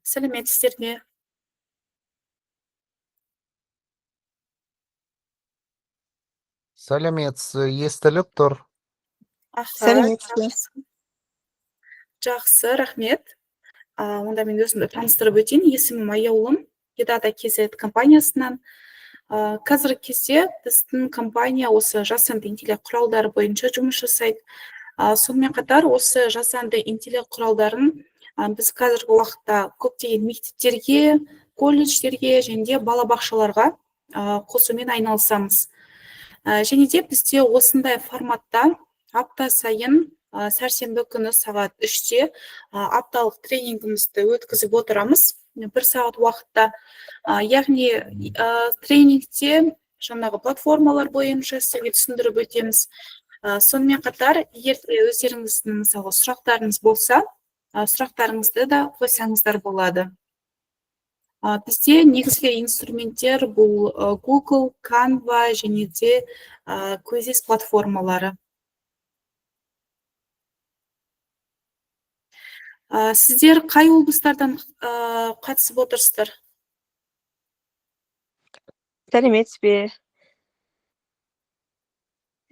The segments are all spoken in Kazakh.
Сәлеметсіздер ме? Сәлеметсіз, естіліп тұр. Аха. Сәлеметсіз бе? Жақсы. Жақсы, рахмет. Онда мен өзімді таныстырып өтейін. Есімім Аяулым, Едата KZ компаниясынан. Қазіргі кезде біздің компания осы жасанды интеллект құралдары бойынша жұмыс жасайды. Сонымен қатар осы жасанды интеллект құралдарын біз қазіргі уақытта көптеген мектептерге, колледждерге және де балабақшаларға қосумен айналысамыз. Және де бізде осындай форматта апта сайын сәрсенбі күні сағат 3-те апталық тренингімізді өткізіп отырамыз бір сағат уақытта. Яғни тренингте жаңағы платформалар бойынша сіздерге түсіндіріп өтеміз. Сонымен қатар егер де өздеріңіздің, мысалы, сұрақтарыңыз болса, сұрақтарыңызды да қойсаңыздар болады. Бізде негізгі инструменттер бұл Google, Canva және де Quizizz платформалары. Сіздер қай облыстардан қатысып отырсыздар? Сәлеметсіз бе?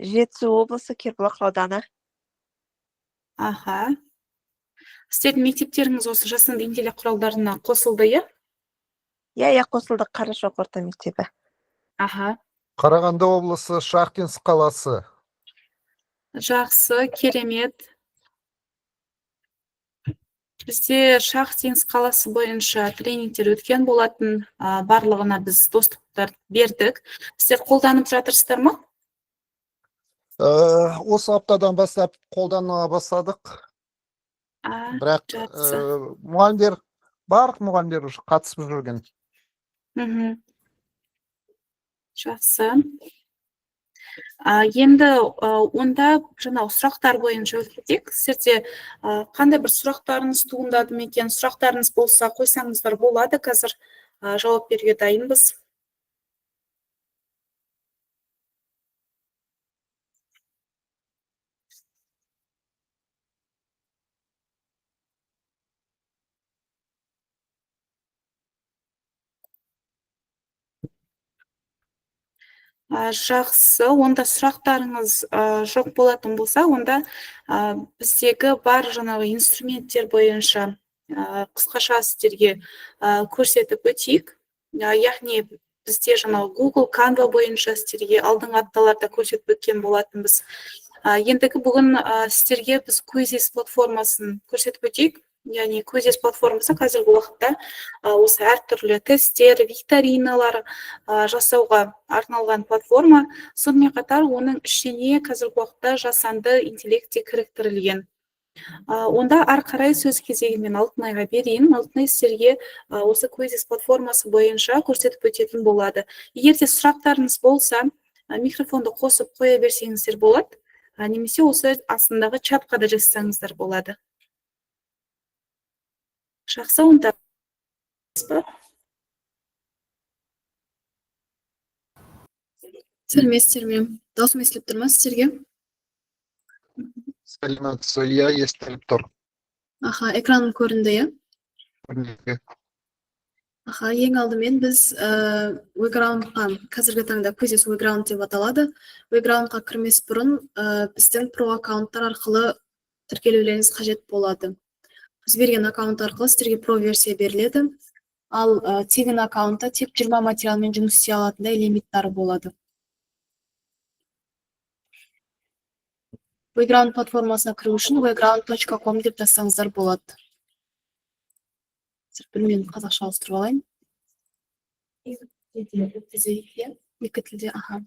Жетісу облысы, Кербұлақ ауданы. Аха. Сіздердің мектептеріңіз осы жасанды интеллект құралдарына қосылды, иә? Иә, қосылдық, Қарашоқы орта мектебі. Аха. Қарағанды облысы, Шахтинск қаласы. Жақсы, керемет. Бізде Шахтинск қаласы бойынша тренингтер өткен болатын, барлығына біз доступтар бердік. Сіздер қолданып жатырсыздар ма? Осы аптадан бастап қолдана бастадық. Бірақ Жақсы. Мұғалімдер, барлық мұғалімдер уже қатысып жүрген. Жақсы. Енді онда жаңағы сұрақтар бойынша өтіп кетейік. Сіздерде қандай бір сұрақтарыңыз туындады ма екен? Сұрақтарыңыз болса, қойсаңыздар болады. Қазір жауап беруге дайынбыз. Жақсы, онда сұрақтарыңыз жоқ болатын болса, онда біздегі бар жаңағы инструменттер бойынша қысқаша сіздерге көрсетіп өтейік. Яғни бізде жаңағы Google, Canva бойынша сіздерге алдыңғы апталарда көрсетіп өткен болатынбыз. Ендігі бүгін сіздерге біз Quizizz платформасын көрсетіп өтейік. Яғни Quizizz платформасы қазіргі уақытта осы әртүрлі тесттер, викториналар жасауға арналған платформа. Сонымен қатар оның ішіне қазіргі уақытта жасанды интеллект те кіріктірілген. Онда ары қарай сөз кезегін мен Алтынайға берейін. Алтынай сіздерге осы Quizizz платформасы бойынша көрсетіп өтетін болады. Егер де сұрақтарыңыз болса, микрофонды қосып қоя берсеңіздер болады, немесе осы астындағы чатқа да жазсаңыздар болады. Жақсы, онда. Сәлеметсіздер ме? Дауысым естіліп тұр ма сіздерге? Сәлеметсіз, иә, естіліп тұр. Аха, экраным көрінді, иә? Көрінді. Аха, ең алдымен біз Wayground-қа, қазіргі таңда Quizizz Wayground деп аталады. Wayground-қа кірмес бұрын біздің про аккаунттар арқылы тіркелулеріңіз қажет болады. Біз берген аккаунт арқылы сіздерге про версия беріледі. Ал тегін аккаунтта тек 20 материалмен жұмыс істей алатындай лимиттары болады. Wayground платформасына кіру үшін wayground точка ком деп жазсаңыздар болады. Қазір бір минут қазақша ауыстырып алайын. Екі тілде, аха.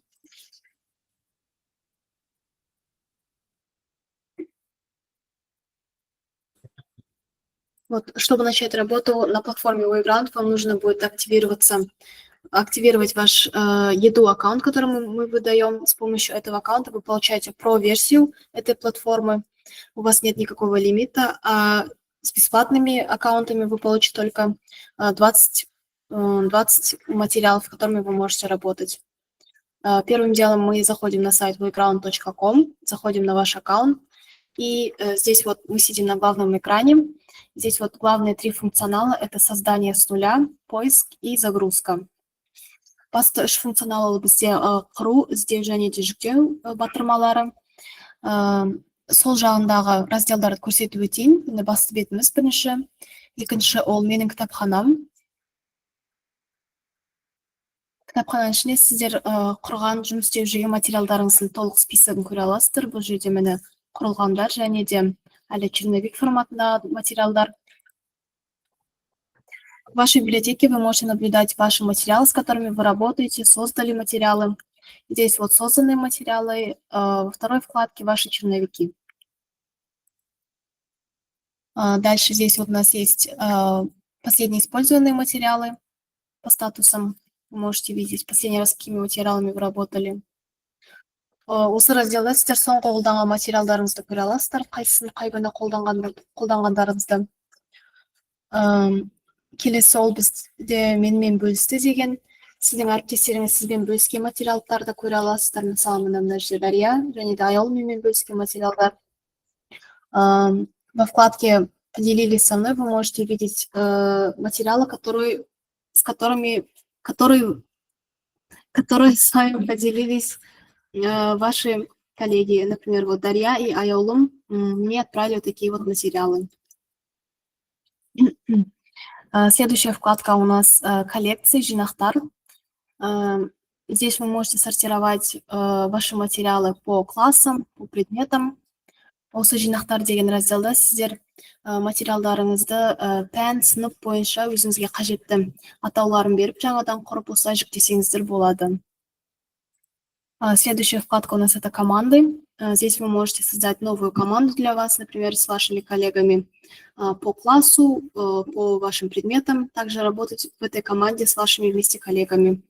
Чтобы начать работу на платформе Wayground, вам нужно будет активировать ваш Edu аккаунт, который мы выдаем. С помощью этого аккаунта вы получаете про-версию этой платформы. У вас нет никакого лимита, а с бесплатными аккаунтами вы получите только 20 материалов, с которыми вы можете работать. Первым делом мы заходим на сайт wayground точка ком, заходим на ваш аккаунт, и здесь мы сидим на главном экране. Здесь вот главные три функционала – это создание с нуля, поиск и загрузка. Басты үш функционал ол бізде құру, іздеу және де жүктеу батырмалары. Сол жағындағы разделдарды көрсетіп өтейін. Міне, басты бетіміз бірінші. Екінші ол менің кітапханам. Кітапхананың ішінде сіздер құрған, жұмыс істеп жүрген материалдарыңыздың толық списогін көре аласыздар. Бұл жерде, міне, құрылғандар және де әлі черновик форматындағы материалдар. В вашей библиотеке вы можете наблюдать ваши материалы, с которыми вы работаете, создали материалы. Здесь вот созданные материалы, во второй вкладке ваши черновики. Дальше здесь вот у нас есть последние использованные материалы по статусам. Вы можете видеть, последний раз какими материалами вы работали. Осы разделда сіздер соңғы қолданған материалдарыңызды көре аласыздар, қайсысын қай күні қолданғандарыңызды. Келесі ол бізде менімен бөлісті деген, сіздің әріптестеріңіз сізбен бөліскен материалдарды көре аласыздар. Мысалы, мына жерде Дария және де Аяул менімен бөліскен материалдар. Во вкладке «Поделились со мной» вы можете видеть материалы, которые, с которыми, которые, которые с вами поделились ваши коллеги. Например, вот Дарья и Аяулым мне отправили вот такие вот материалы. Следующая вкладка у нас коллекции, жинақтар. Здесь вы можете сортировать ваши материалы по классам, по предметам. Осы жинақтар деген разделда сіздер материалдарыңызды пән, сынып бойынша өзіңізге қажетті атауларын беріп, жаңадан құрып, осылай жүктесеңіздер болады. Следующая вкладка у нас это команды. Здесь вы можете создать новую команду для вас, например, с вашими коллегами по классу, по вашим предметам. Также работать в этой команде с вашими вместе коллегами.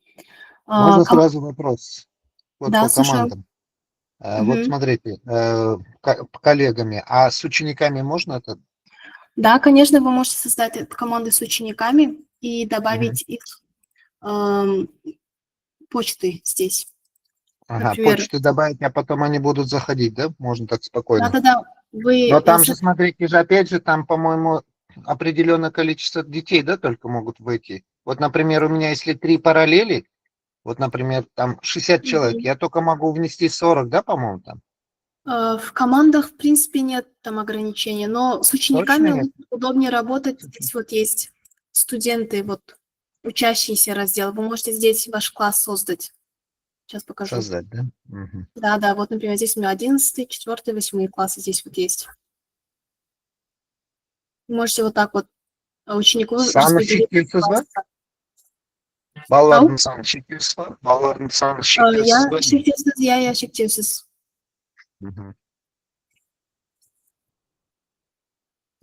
Можно сразу вопрос? Вот Да, по слушаю. командам. Вот Мгм. Смотрите, коллегами, а с учениками можно это? Да, конечно, вы можете создать эту команду с учениками и добавить их почты здесь. Ага, Например, почты добавить, а потом они будут заходить, да? Можно так спокойно. Да-да-да, вы Но там же, смотрите же, опять же, там, по-моему, определенное количество детей, да, только могут войти. Вот, например, у меня если три параллели, вот, например, там 60 человек, Мгм. Я только могу внести 40, да, по-моему, там? В командах, в принципе, нет там ограничений, но с учениками Точно нет? удобнее работать. Здесь вот есть студенты, вот учащиеся раздел. Вы можете здесь ваш класс создать. Сейчас покажу. Создать, да? Мгм. Да, вот, например, здесь у меня 11, 4, 8 классы здесь вот есть. Вы можете вот так вот ученику Саны распределить шектеусіз ба? классы. Балалардың саны шектеусіз ба? Балалардың саны шектеусіз Иә, ба? Шектеусіз, иә, шектеусіз. Мгм.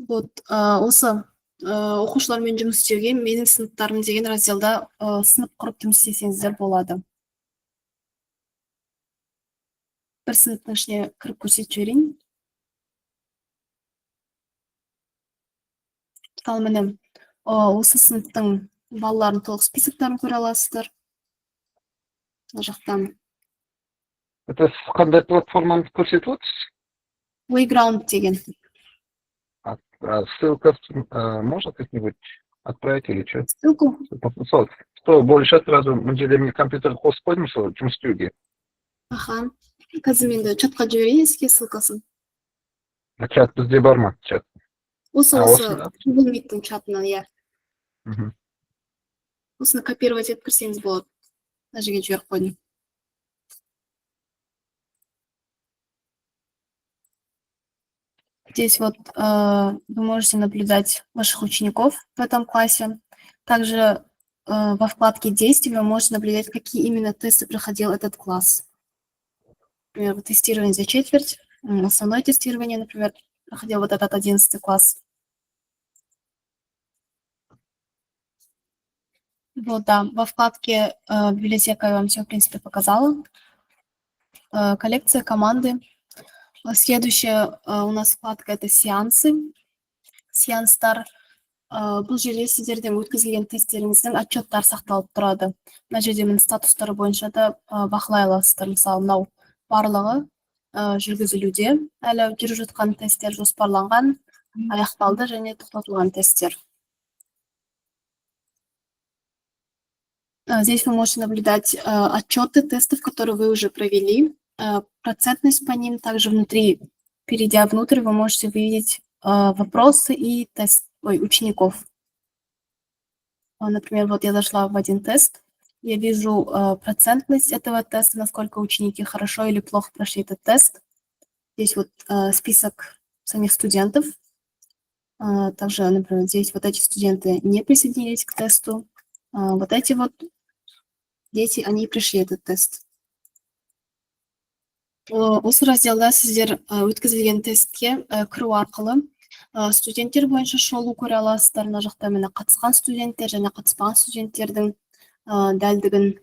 Вот, осы оқушылармен жұмыс істеуге менің сыныптарым деген разделда сынып құрып жұмыс істесеңіздер болады. Бір сыныптың ішіне кіріп көрсетіп жіберейін. Мысалы, міне, осы сыныптың балаларының толық списоктарын көре аласыздар. Мына жақтан. Это сіз қандай платформаны көрсетіп отырсыз? Wayground деген. А ссылка можно как-нибудь отправить или что? Ссылку? Сол, что больше сразу мына жерде мен компьютер қосып қойдым сол жұмыс істеуге. Аха. Қазір мен де чатқа жіберейін сізге ссылкасын. А чат бізде бар ма? Чат. Осы А, осы осында? Google Meet'тің чатынан, иә. Мгм. Осыны копировать етіп кірсеңіз болады. Мына жерге жіберіп қойдым. Здесь вот вы можете наблюдать ваших учеников в этом классе. Также во вкладке «Действия» вы можете наблюдать, какие именно тесты проходил этот класс. Например, вот тестирование за четверть, основное тестирование, например, проходил вот этот 11 класс. Вот, да, во вкладке «Библиотека» я вам все, в принципе, показала. Коллекция, команды. Следующая у нас вкладка – это сеансы. Сеанстар. Бұл жерде сіздерден өткізілген тесттеріңіздің отчеттары сақталып тұрады. Мына жерде міне статустары бойынша да бақылай аласыздар. Мысалы, мынау барлығы жүргізілуде. Әлі жүріп жатқан тесттер жоспарланған, Аяқталды және тоқтатылған тесттер. Здесь вы можете наблюдать отчеты тестов, которые вы уже провели, процентность по ним. Также внутри, перейдя внутрь, вы можете увидеть вопросы и тест, ой, учеников. Например, вот я зашла в один тест, я вижу процентность этого теста, насколько ученики хорошо или плохо прошли этот тест. Здесь вот список самих студентов. Также, например, здесь вот эти студенты не присоединились к тесту. Вот эти вот дети, они прошли этот тест. Осы разделда сіздер өткізілген тестке кіру арқылы студенттер бойынша шолу көре аласыздар. Мына жақта, міне, қатысқан студенттер және қатыспаған студенттердің дәлдігін,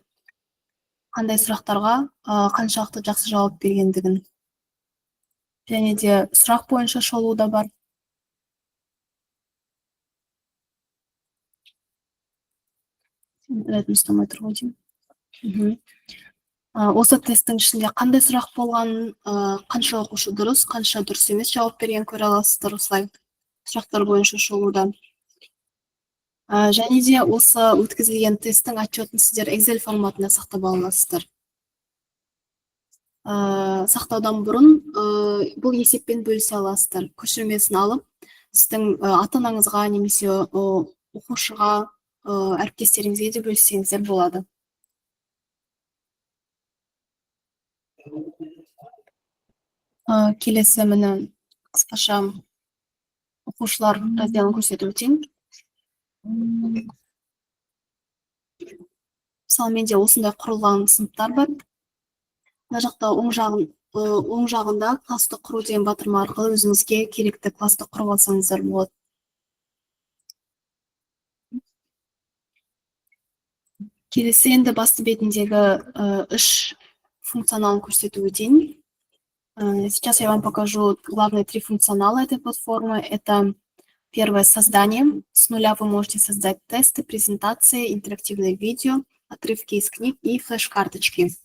қандай сұрақтарға қаншалықты жақсы жауап бергендігін және де сұрақ бойынша шолу да бар. Интернетім ұстамай тұр ғой деймін. Осы тесттің ішінде қандай сұрақ болғанын, қанша оқушы дұрыс, қанша дұрыс емес жауап берген көре аласыздар осылай сұрақтар бойынша шолуда. Және де осы өткізілген тесттің отчетін сіздер Excel форматында сақтап ала аласыздар. Сақтаудан бұрын бұл есеппен бөлісе аласыздар. Көшірмесін алып, сіздің ата-анаңызға немесе оқушыға, әріптестеріңізге де бөліссеңіздер болады. Келесі, міне, қысқаша оқушылар разделін көрсетіп өтейін. Мысалы, менде осындай құрылған сыныптар бар. Мына жақта оң жағында классты құру деген батырма арқылы өзіңізге керекті классты құрып алсаңыздар болады. Келесі енді басты бетіндегі үш функционалын көрсетіп өтейін. Сейчас я вам покажу главные три функционала этой платформы. Это первое — создание. С нуля вы можете создать тесты, презентации, интерактивные видео, отрывки из книг и флеш-карточки.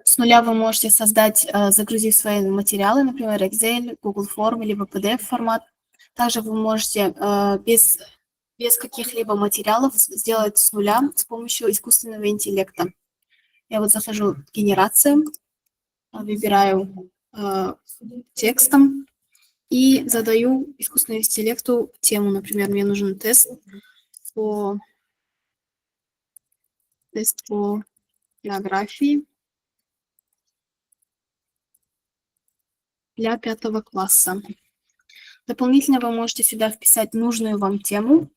С нуля вы можете создать, загрузив свои материалы, например, Excel, Google Формы, либо PDF формат. Также вы можете без каких-либо материалов сделать с нуля с помощью искусственного интеллекта. Я вот захожу в генерацию, выбираю текстом и задаю искусственному интеллекту тему. Например, мне нужен тест по географии для пятого класса. Дополнительно вы можете сюда вписать нужную вам тему.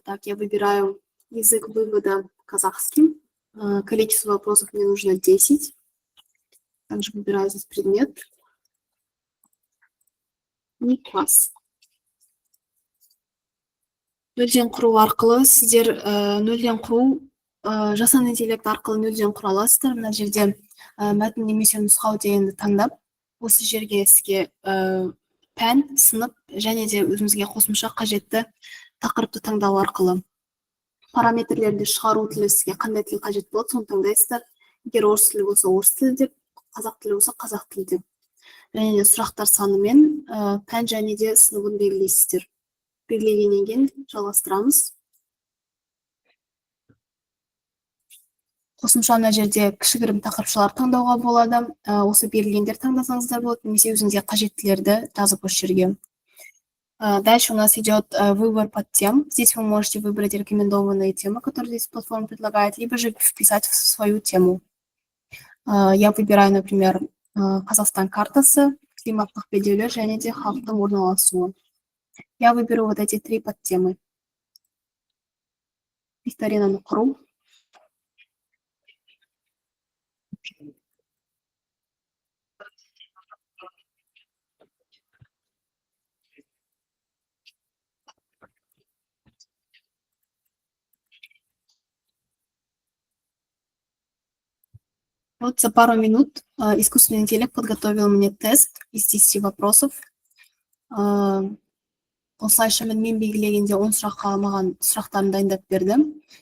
Так, я выбираю язык вывода казахский. Количество вопросов мне нужно 10. Также выбираю здесь предмет и класс. Нөлден құру арқылы сіздер нөлден құру, жасанды интеллект арқылы нөлден құра аласыздар. Мына жерде мәтін немесе нұсқау дегенді таңдап, осы жерге сізге пән, сынып және де өзімізге қосымша қажетті тақырыпты таңдау арқылы параметрлерді шығару тілі, сізге қандай тіл қажет болады, соны таңдайсыздар. Егер орыс тілі болса, орыс тілі деп, қазақ тілі болса, қазақ тілі деп. Және де сұрақтар санымен, пән және де сыныбын белгілейсіздер. Белгілегеннен кейін жалғастырамыз. Қосымша мына жерде кішігірім тақырыпшалар таңдауға болады. Осы берілгендер таңдасаңыздар болады, немесе өзіңізге қажеттілерді жазып осы жерге. Дальше у нас идет выбор подтем. Здесь вы можете выбрать рекомендованные темы, которые здесь платформа предлагает, либо же вписать в свою тему. Я выбираю, например, Қазақстан картасы, климаттық белдеулер және де халықтың орналасуы. Я выберу вот эти три подтемы. Викторинаны құру. Вот за пару минут искусственный интеллект подготовил мне тест из 10 вопросов. Осылайша мен белгілегенде 10 сұраққа маған сұрақтарын дайындап берді.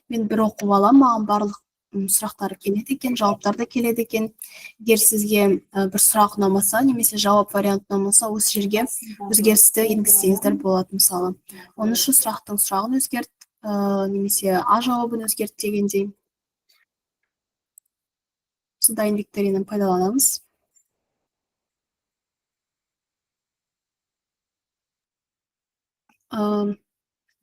Мен бір оқып аламын, маған барлық Сұрақтары келеді екен, жауаптар да келеді екен. Егер сізге бір сұрақ ұнамаса немесе жауап варианты ұнамаса, осы жерге өзгерісті енгізсеңіздер болады. Мысалы, 13 сұрақтың сұрағын өзгерт, немесе А жауабын өзгерт дегендей. Осы дайын викторинаны пайдаланамыз.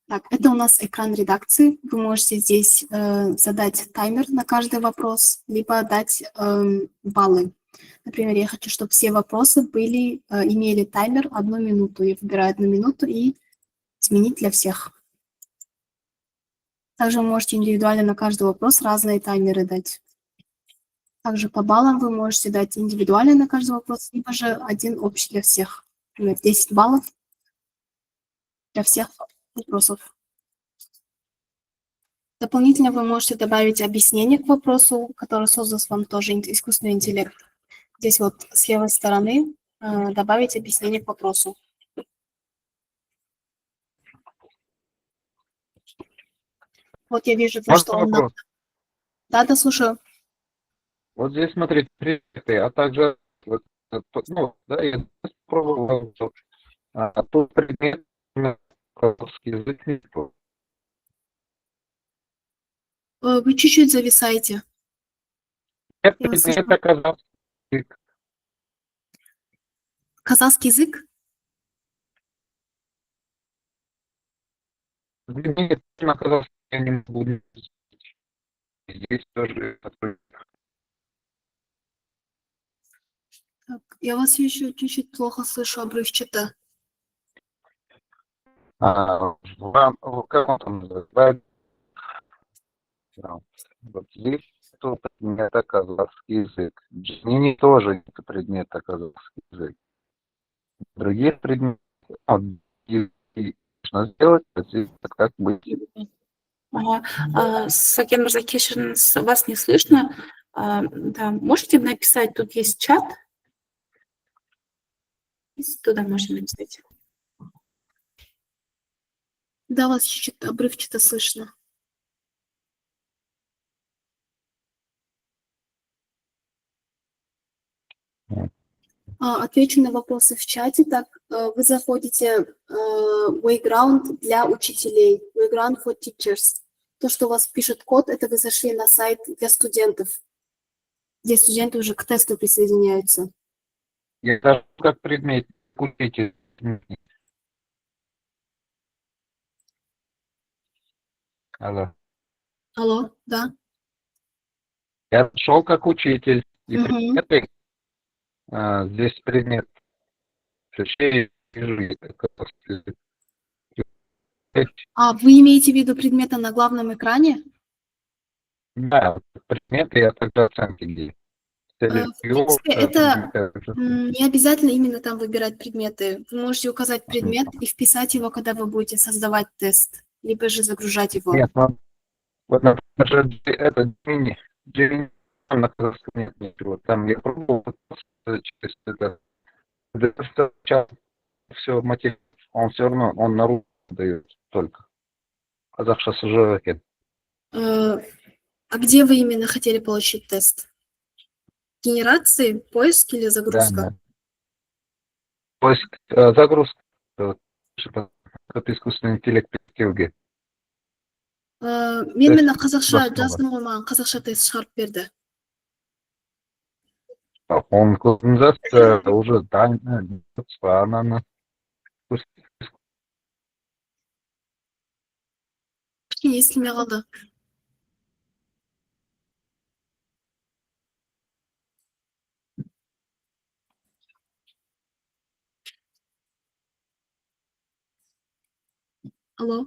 Так, это у нас экран редакции. Вы можете здесь задать таймер на каждый вопрос, либо дать баллы. Например, я хочу, чтобы все вопросы имели таймер 1 минуту. Я выбираю 1 минуту и изменить для всех. Также вы можете индивидуально на каждый вопрос разные таймеры дать. Также по баллам вы можете дать индивидуально на каждый вопрос, либо же один общий для всех. Например, 10 баллов для всех вопросов. Дополнительно вы можете добавить объяснение к вопросу, который создаст вам тоже искусственный интеллект. Здесь вот с левой стороны добавить объяснение к вопросу. Вот я вижу, то, Можно что он нам. вопрос? Да, слушаю. Вот здесь, смотрите, предметы, а также, вот, ну, да, я пробовал, тут предмет казахский язык не то. Вы чуть-чуть зависаете. Нет, Я вас предмета казахский язык. Казахский язык? Нет, на казахском я не могу. Здесь тоже такой. Так, я вас еще чуть-чуть плохо слышу, обрывчато. Вам, как он там называется? Вот здесь предмета казахский язык. Джинини тоже это предмета казахский язык. Другие предметы, можно сделать, здесь как быть. Ага. Сакен мырза, кешіріңіз, вас не слышно. Да, можете написать, тут есть чат. Туда можно написать. Да, вас чуть-чуть обрывчато слышно. Отвечу на вопросы в чате. Так, вы заходите в Wayground для учителей, Wayground for Teachers. То, что у вас пишет код, это вы зашли на сайт для студентов, где студенты уже к тесту присоединяются. Я даже как предмет учитель. Алло. Алло, да. Я шел как учитель. И Мгм. Предметы, здесь предмет. А, вы имеете в виду предметы на главном экране? Да, предметы я тогда оценки делаю. В принципе, это не обязательно именно там выбирать предметы. Вы можете указать предмет и вписать его, когда вы будете создавать тест, либо же загружать его. Нет, ну, вот, например, это Gemini, Gemini, там на казахском нет ничего. Там я пробовал через это. Все материал, он все равно, он на руку дает только. Қазақшасы жоқ екен. А где вы именно хотели получить тест? Генерации, поиск или загрузка? Да, да. Поиск, загрузка. Вот, искусственный интеллект петелге. Мен міне қазақша Басқа жаздым ғой, маған қазақша тест шығарып берді. Он уже она Кішкене естілмей қалды. Алло.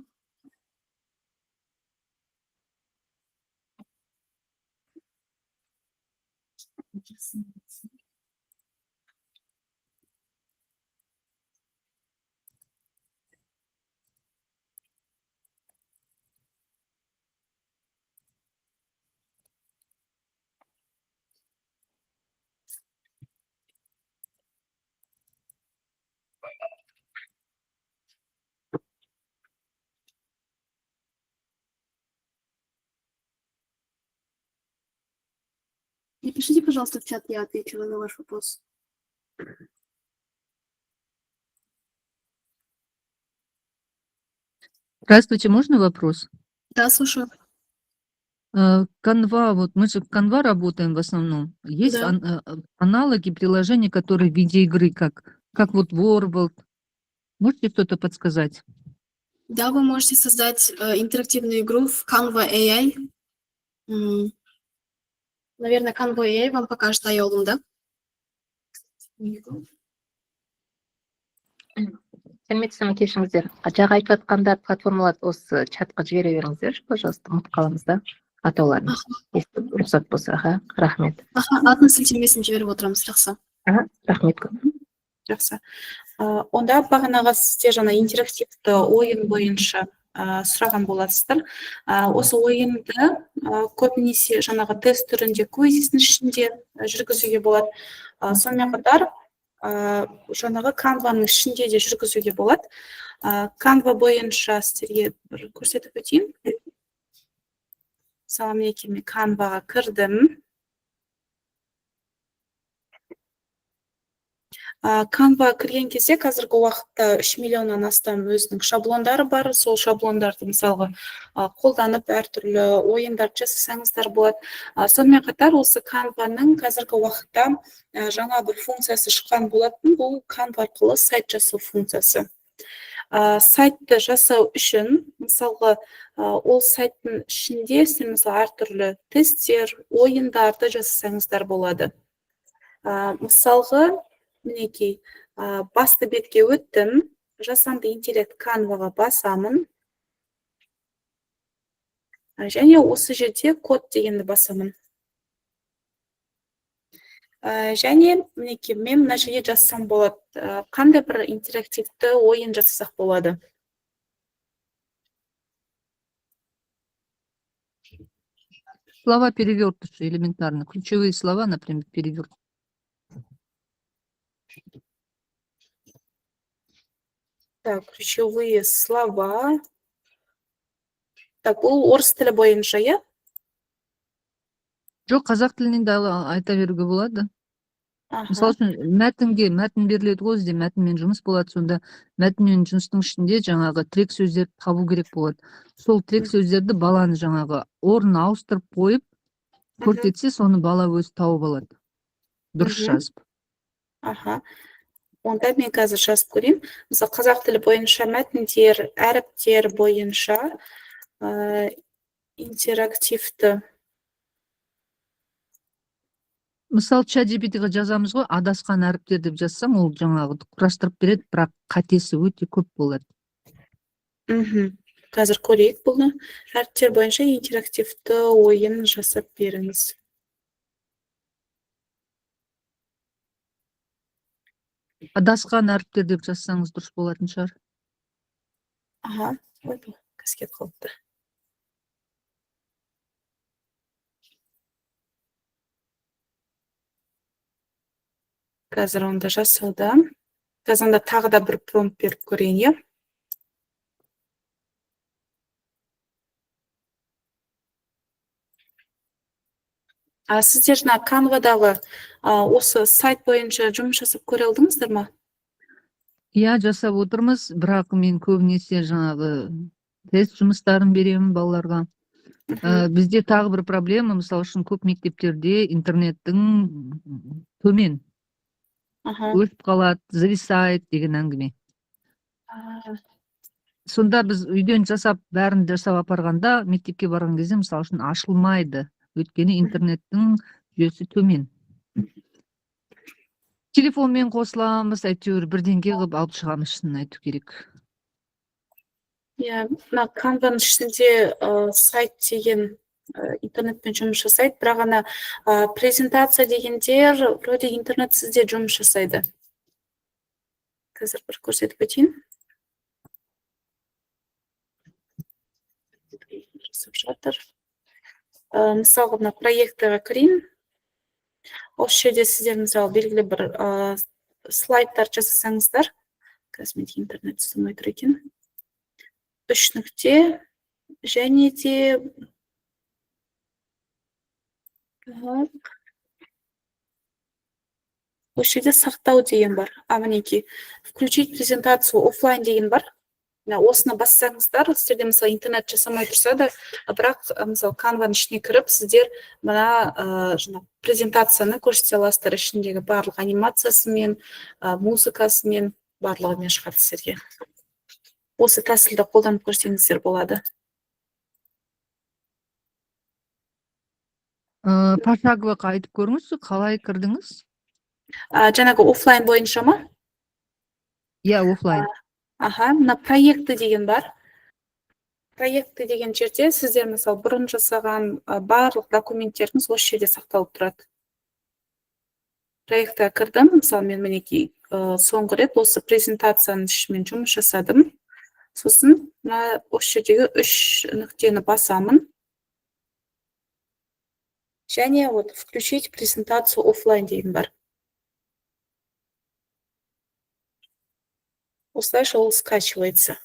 Напишите, пожалуйста, в чат, я отвечу на ваш вопрос. Здравствуйте, можно вопрос? Да, слушаю. Canva, вот мы же в Canva работаем в основном. Есть Да. аналоги приложений, которые в виде игры, как вот World. Можете что-то подсказать? Да, вы можете создать интерактивную игру в Canva AI. Наверное, Canva AI вам покажет Айолум, да? Сәлеметсіздер ме, кешіріңіздер, жаңа айтып жатқандар платформаларды осы чатқа жібере беріңіздерші, пожалуйста, ұмытып қаламыз да атауларын, если рұқсат болса. Аха, рахмет. Аха, атын, сілтемесін жіберіп отырамыз, жақсы. Аха, рахмет көп. Жақсы. Онда бағанағы сіздер жаңа интерактивті ойын бойынша сұраған боласыздар. Осы ойынды көбінесе жаңағы тест түрінде, Quizizz-дің ішінде жүргізуге болады. Сонымен қатар жаңағы Canva-ның ішінде де жүргізуге болады. Canva бойынша сіздерге бір көрсетіп өтейін. Мысалы, мінекей, мен Canva-ға кірдім. Canva кірген кезде қазіргі уақытта 3 миллионнан астам өзінің шаблондары бар. Сол шаблондарды, мысалға, қолданып, әртүрлі ойындарды жасасаңыздар болады. Сонымен қатар осы Canva-ның қазіргі уақытта жаңа бір функциясы шыққан болатын. Бұл Canva арқылы сайт жасау функциясы. Сайтты жасау үшін, мысалға, ол сайттың ішінде сіз, мысалы, әртүрлі тесттер, ойындарды жасасаңыздар болады. Мысалға, мінекей, басты бетке өттім, жасанды интеллект Canva-ға басамын. Және осы жерде код дегенді басамын. Және мінекей, мен мына жерге жазсам болады. Қандай бір интерактивті ойын жасасақ болады? Слова перевертыши элементарно. Ключевые слова, например, перевертыши. Так, ключевые слова. Так, бұл орыс тілі бойынша, иә? Жоқ, қазақ тілінен де айта беруге болады. Мысалы үшін, мәтінге мәтін беріледі ғой, бізде мәтінмен жұмыс болады. Сонда мәтінмен жұмыстың ішінде жаңағы тірек сөздерді табу керек болады. Сол тірек сөздерді баланы жаңағы орнын ауыстырып қойып көрсетсе, соны бала өзі тауып алады дұрыс жазып. Аха. Онда мен қазір жазып көрейін. Мысалы, қазақ тілі бойынша мәтіндер, әріптер бойынша интерактивті. Мысалы, ChatGPT-ға жазамыз ғой, адасқан әріптер деп жазсаң, ол жаңағы құрастырып береді, бірақ қатесі өте көп болады. Қазір көрейік бұны. Әріптер бойынша интерактивті ойын жасап беріңіз. Адасқан әріптер деп жазсаңыз, дұрыс болатын шығар. Аха, ой, бұл қазір кетіп қалыпты. Қазір онда жасауда. Қазір онда тағы да бір промпт беріп көрейін, иә? А сіздер жаңа Canva-дағы осы сайт бойынша жұмыс жасап көре алдыңыздар ма? Иә, жасап отырмыз, бірақ мен көбінесе жаңағы тест жұмыстарын беремін балаларға. Бізде тағы бір проблема, мысалы үшін, көп мектептерде интернеттің төмен. Өшіп қалады, зависает деген әңгіме. Сонда біз үйден жасап, бәрін жасап апарғанда, мектепке барған кезде, мысалы үшін, ашылмайды. Өйткені интернеттің жүйесі төмен. Телефонмен қосыламыз, әйтеуір бірдеңе қылып алып шығамыз, шынын айту керек. Иә, мына Canva-ның ішінде сайт деген интернетпен жұмыс жасайды, бірақ ана презентация дегендер вроде интернетсіз де жұмыс жасайды. Қазір бір көрсетіп өтейін. Жасап жатыр. Мысалға, мына проектіге кірейін. Осы жерде сіздер, мысалы, белгілі бір слайдтар жасасаңыздар, қазір менде интернет ұстамай тұр екен. Үш нүкте және де так. Осы жерде сақтау деген бар. А, мінекей, «Включить презентацию оффлайн» деген бар. Мына осыны бассаңыздар, сіздерде, мысалы, интернет жасамай тұрса да, бірақ, мысалы, Канваның ішіне кіріп, сіздер мына жаңағы презентацияны көрсете аласыздар, ішіндегі барлық анимациясымен, музыкасымен, барлығымен шығады сіздерге. Осы тәсілді қолданып көрсеңіздер болады. Пошагово айтып көріңізші, қалай кірдіңіз? Жаңағы оффлайн бойынша ма? Иә, оффлайн. Аха, мына «Проекты» деген бар. «Проекты» деген жерде сіздер, мысалы, бұрын жасаған барлық документтеріңіз осы жерде сақталып тұрады. Проектіге кірдім, мысалы, мен, мінекей, соңғы рет осы презентацияның ішімен жұмыс жасадым. Сосын мына осы жердегі үш нүктені басамын. Және вот «Включить презентацию оффлайн» деген бар. Осылайша ол скачивается.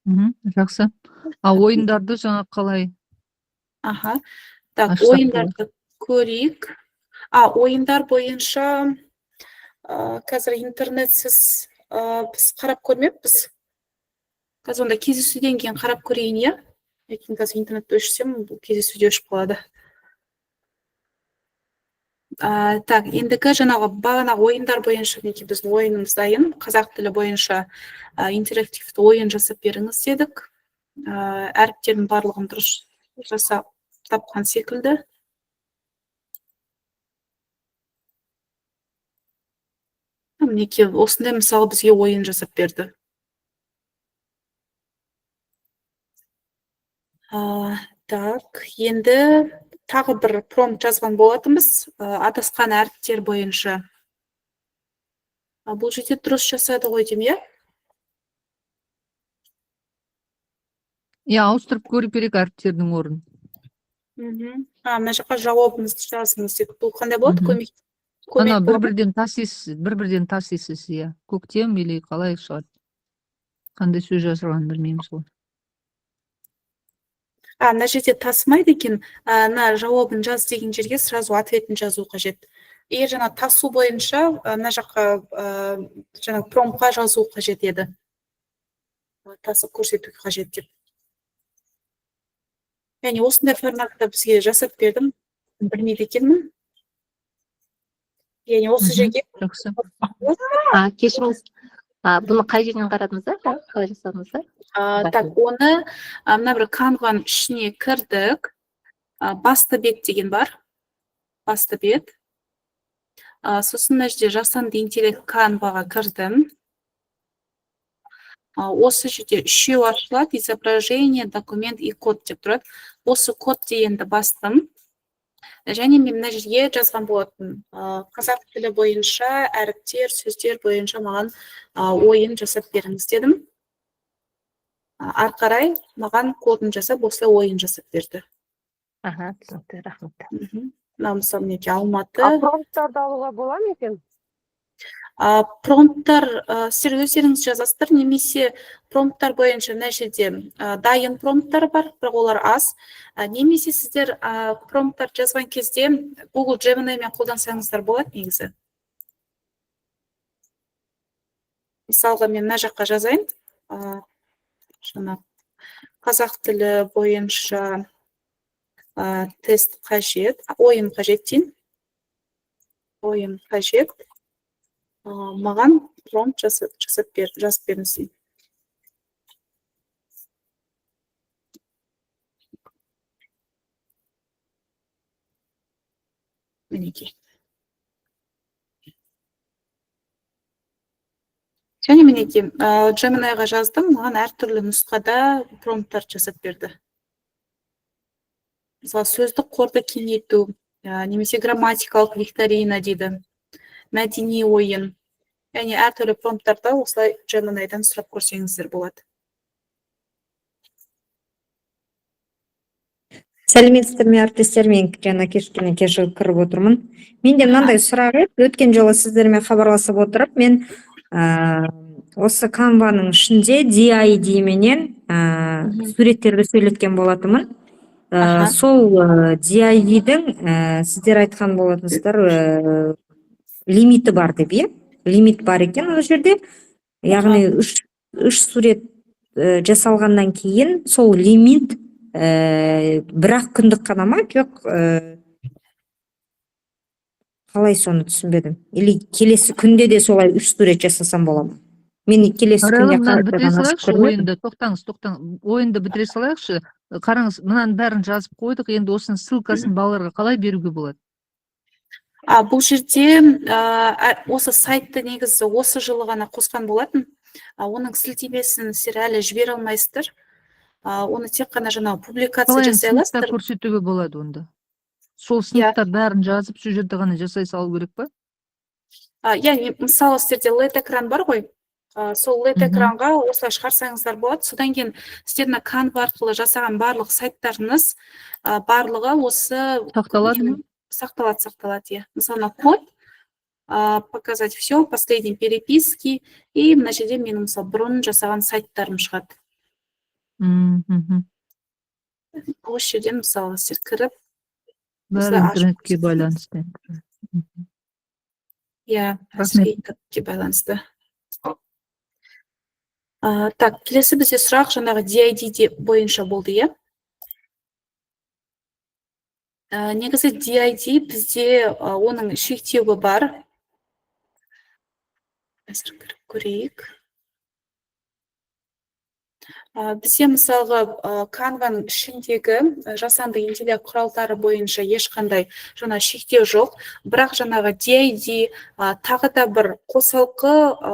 Жақсы. А ойындарды жаңа қалай Аха. Так, ашсақ болады? ойындарды көрейік. А, ойындар бойынша қазір интернетсіз біз қарап көрмеппіз. Қазір онда кездесуден кейін қарап көрейін, иә? Өйткені қазір интернетті өшірсем, бұл кездесуде өшіп қалады. Так, ендігі жаңағы бағанағы ойындар бойынша, мінекей, біздің ойынымыз дайын. Қазақ тілі бойынша интерактивті ойын жасап беріңіз дедік. Әріптердің барлығын дұрыс жасап тапқан секілді. Мінекей, осындай, мысалы, бізге ойын жасап берді. Так, енді тағы бір промпт жазған болатынбыз, адасқан әріптер бойынша. Бұл жерде дұрыс жасады ғой деймін, иә? Иә, ауыстырып көру керек әріптердің орнын. А, мына жаққа жауабыңызды жазыңыз деді. Бұл қандай болады? Көмек Ана көмек бір болады ма? бірден тасисыз, бір бірден тасисыз, иә. Көктем или қалай шығады? Қандай сөз жазылғанын білмейміз ғой. А, мына жерде тасымайды екен. Мына жауабын жаз деген жерге сразу ответін жазу қажет. Егер жаңа тасу бойынша, мына жаққа, жаңа промптқа жазу қажет еді. Тасып көрсету қажет деп. Яғни осындай форматта бізге жасап бердім. Білмейді екенмін. Яғни осы жерге Жақсы. А, кешіріңіз. А, бұны қай жерден қарадыңыздар? Қалай жасадыңыздар? Так, оны мына бір Канваның ішіне кірдік. Басты бет деген бар. Басты бет. Сосын мына жерде жасанды интеллект Канваға кірдім. Осы жерде үшеу ашылады: изображение, документ и код деп тұрады. Осы код дегенді бастым. Және мен мына жерге жазған болатын. Қазақ тілі бойынша әріптер, сөздер бойынша маған ойын жасап беріңіз дедім. Ары қарай маған кодын жасап, осылай ойын жасап берді. Аха, түсінікті, рахмет. Мына, мысалы, мінекей, Алматы. А промпттарды алуға бола ма екен? Промпттар, сіздер өздеріңіз жазасыздар, немесе промпттар бойынша мына жерде дайын промпттар бар, бірақ олар аз. Немесе сіздер промпттар жазған кезде Google Gemini-мен қолдансаңыздар болады негізі. Мысалға, мен мына жаққа жазайын. Жаңа қазақ тілі бойынша тест қажет, ойын қажет дейін. Ойын қажет. Маған промпт жасап бер, жазып беріңіз дейін. Мінекей. Және мінекей, Gemini-ға жаздым, маған әртүрлі нұсқада промпттар жасап берді. Мысалы, сөздік қорды кеңейту, немесе грамматикалық викторина дейді, мәдени ойын. Яғни әртүрлі промпттарды осылай Gemini-дан сұрап көрсеңіздер болады. Сәлеметсіздер ме, әріптестер? Мен жаңа кешкене кешігіп кіріп отырмын. Менде мынандай сұрақ еді. Өткен жолы сіздермен хабарласып отырып, мен осы Canvаның ішінде DID менен суреттерді сөйлеткен болатынмын. Сол DID-дің сіздер айтқан болатынсыздар, лимиті бар деп, иә? Лимит бар екен ол жерде. Яғни үш сурет жасалғаннан кейін сол лимит бір-ақ күндік қана ма? Жоқ, қалай, соны түсінбедім. Или келесі күнде де солай үш сурет жасасам бола ма? Мен келесі Арайлым, күнде мынаны бітіре қайтадан ашып салайықшы көрмедім. Ойынды. Тоқтаңыз, тоқтаңыз, ойынды бітіре салайықшы. Қараңыз, мынаның бәрін жазып қойдық, енді осының ссылкасын балаларға қалай беруге болады? Бұл жерде осы сайтты негізі осы жылы ғана қосқан болатын. Оның сілтемесін сіздер әлі жібере алмайсыздар. Оны тек қана жаңағы публикация Қалай жасай сыныпта аласыздар. Көрсетуге болады онда? Сол сыныпта бәрін жазып, сол жерде ғана жасай салу керек па? Иә, мысалы, сіздерде LED экран бар ғой. Сол LED экранға осылай шығарсаңыздар болады. Содан кейін сіздер мына Canva арқылы жасаған барлық сайттарыңыз, барлығы осы Сақталады ма? Сақталады, сақталады, иә. Мысалы, мына код, показать все, последние переписки, и мына жерде менің, мысалы, бұрын жасаған сайттарым шығады. Осы жерден, мысалы, сіздер кіріп, Бәрі осылай ашып интернетке көрсетесіз. Байланысты. Иә, Рахмет. Әзірге интернетке байланысты. Так, келесі бізде сұрақ жаңағы DID бойынша болды, иә? Негізі DID бізде оның шектеуі бар. Қазір кіріп көрейік. Бізде, мысалға, Canva-ның ішіндегі жасанды интеллект құралдары бойынша ешқандай жаңа шектеу жоқ, бірақ жаңағы DID, тағы да бір қосалқы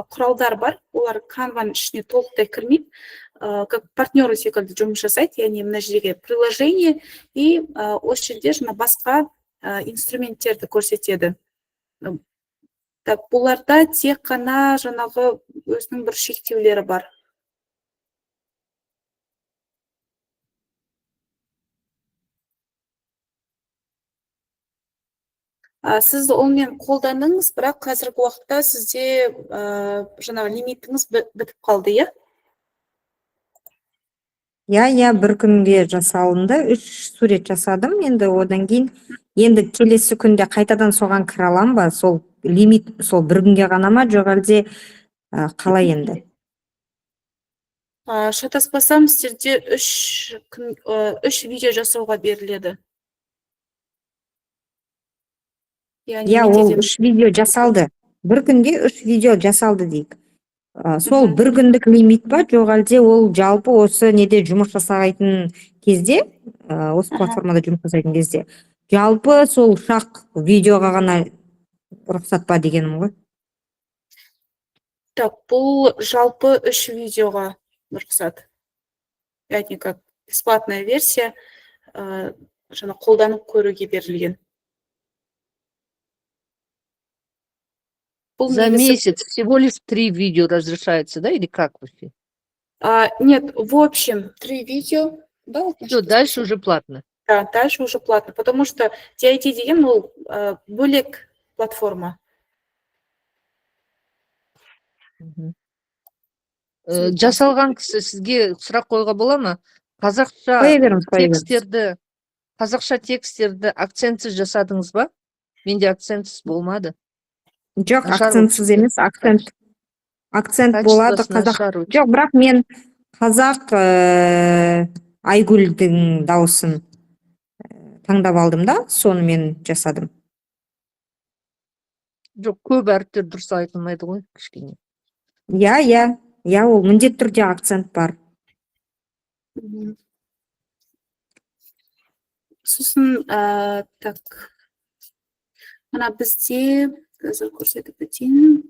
құралдар бар, олар Canva-ның ішіне толықтай кірмейді, как партнеры секілді жұмыс жасайды, яғни мына жерге приложение и осы жерде жаңа басқа инструменттерді көрсетеді. Так, бұларда тек қана жаңағы өзінің бір шектеулері бар. Сіз онымен қолданыңыз, бірақ қазіргі уақытта сізде жаңағы лимитіңіз бітіп қалды, иә? Иә, бір күнге жасалынды, үш сурет жасадым. Енді одан кейін, енді келесі күнде қайтадан соған кіре алам ба? Сол лимит сол бір күнге ғана ма, жоқ әлде қалай енді? Шатаспасам, сіздерде үш күн, үш видео жасауға беріледі. Яғни Иә, ол менде де үш видео жасалды. Бір күнде үш видео жасалды дейік. Сол бір күндік лимит па, жоқ әлде ол жалпы осы неде жұмыс жасайтын кезде, осы платформада жұмыс жасайтын кезде, жалпы сол үш-ақ видеоға ғана рұқсат па дегенім ғой. Так, бұл жалпы үш видеоға рұқсат. Яғни как бесплатная версия, жаңа қолданып көруге берілген. Бұл За негізі месяц всего лишь три видео разрешается, да, или как вообще? Нет, в общем, три видео. Да, вот Все, насчет дальше уже платно. Да, дальше уже платно, потому что DID деген ол бөлек платформа. Э, жасалған кісі, сізге сұрақ қоюға бола ма? Қазақша Қоя беріңіз, қоя беріңіз. Тексттерді, қазақша тексттерді акцентсіз жасадыңыз ба? Менде акцентсіз болмады. Жоқ, Нашар акцентсіз болып емес, акцент болады Качествосы қазақ. Нашар өте. Жоқ, бірақ мен қазақ Айгүлдің дауысын таңдап алдым да, соны мен жасадым. Жоқ, көп әріптер дұрыс айтылмайды ғой кішкене. Иә, ол міндетті түрде акцент бар. Сосын, так, мына бізде қазір көрсетіп өтейін.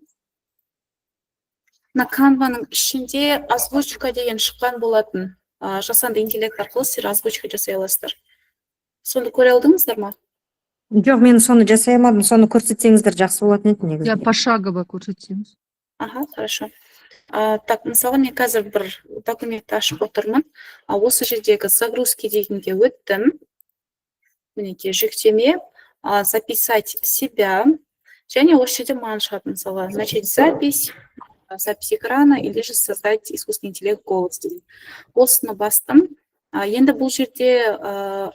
Мына Canva-ның ішінде озвучка деген шыққан болатын. Жасанды интеллект арқылы сіздер озвучка жасай аласыздар. Соны көре алдыңыздар ма? Жоқ, мен соны жасай алмадым. Соны көрсетсеңіздер, жақсы болатын еді Иә, негізінде. Пошагово көрсетсеңіз. Аха, хорошо. Так, мысалы, мен қазір бір документті ашып отырмын. Осы жердегі загрузки дегенге өттім. Мінекей, жүктеме, записать себя. Және осы жерде маған шығады, мысалы, начать запись, запись экрана или же создать искусственный интеллект голос деген. Осыны бастым. Енді бұл жерде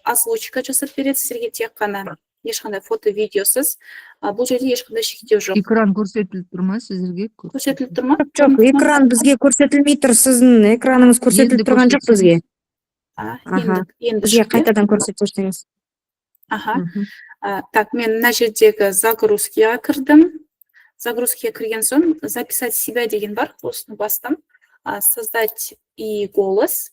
озвучка жасап береді сіздерге тек қана, ешқандай фото видеосыз. Бұл жерде ешқандай шектеу жоқ. Экран көрсетіліп тұр ма сіздерге? Көрсетіліп тұр ма? Жоқ, экран бізге көрсетілмей тұр. Сіздің экраныңыз көрсетіліп Енді тұрған жоқ бізге. Енді енді Бізге шықты, иә? Қайтадан көрсетіп жіберсеңіз. Аха. Так, мен мына жердегі загрузкаға кірдім. Загрузкаға кірген соң «Записать себя» деген бар, осыны бастым. Создать и голос.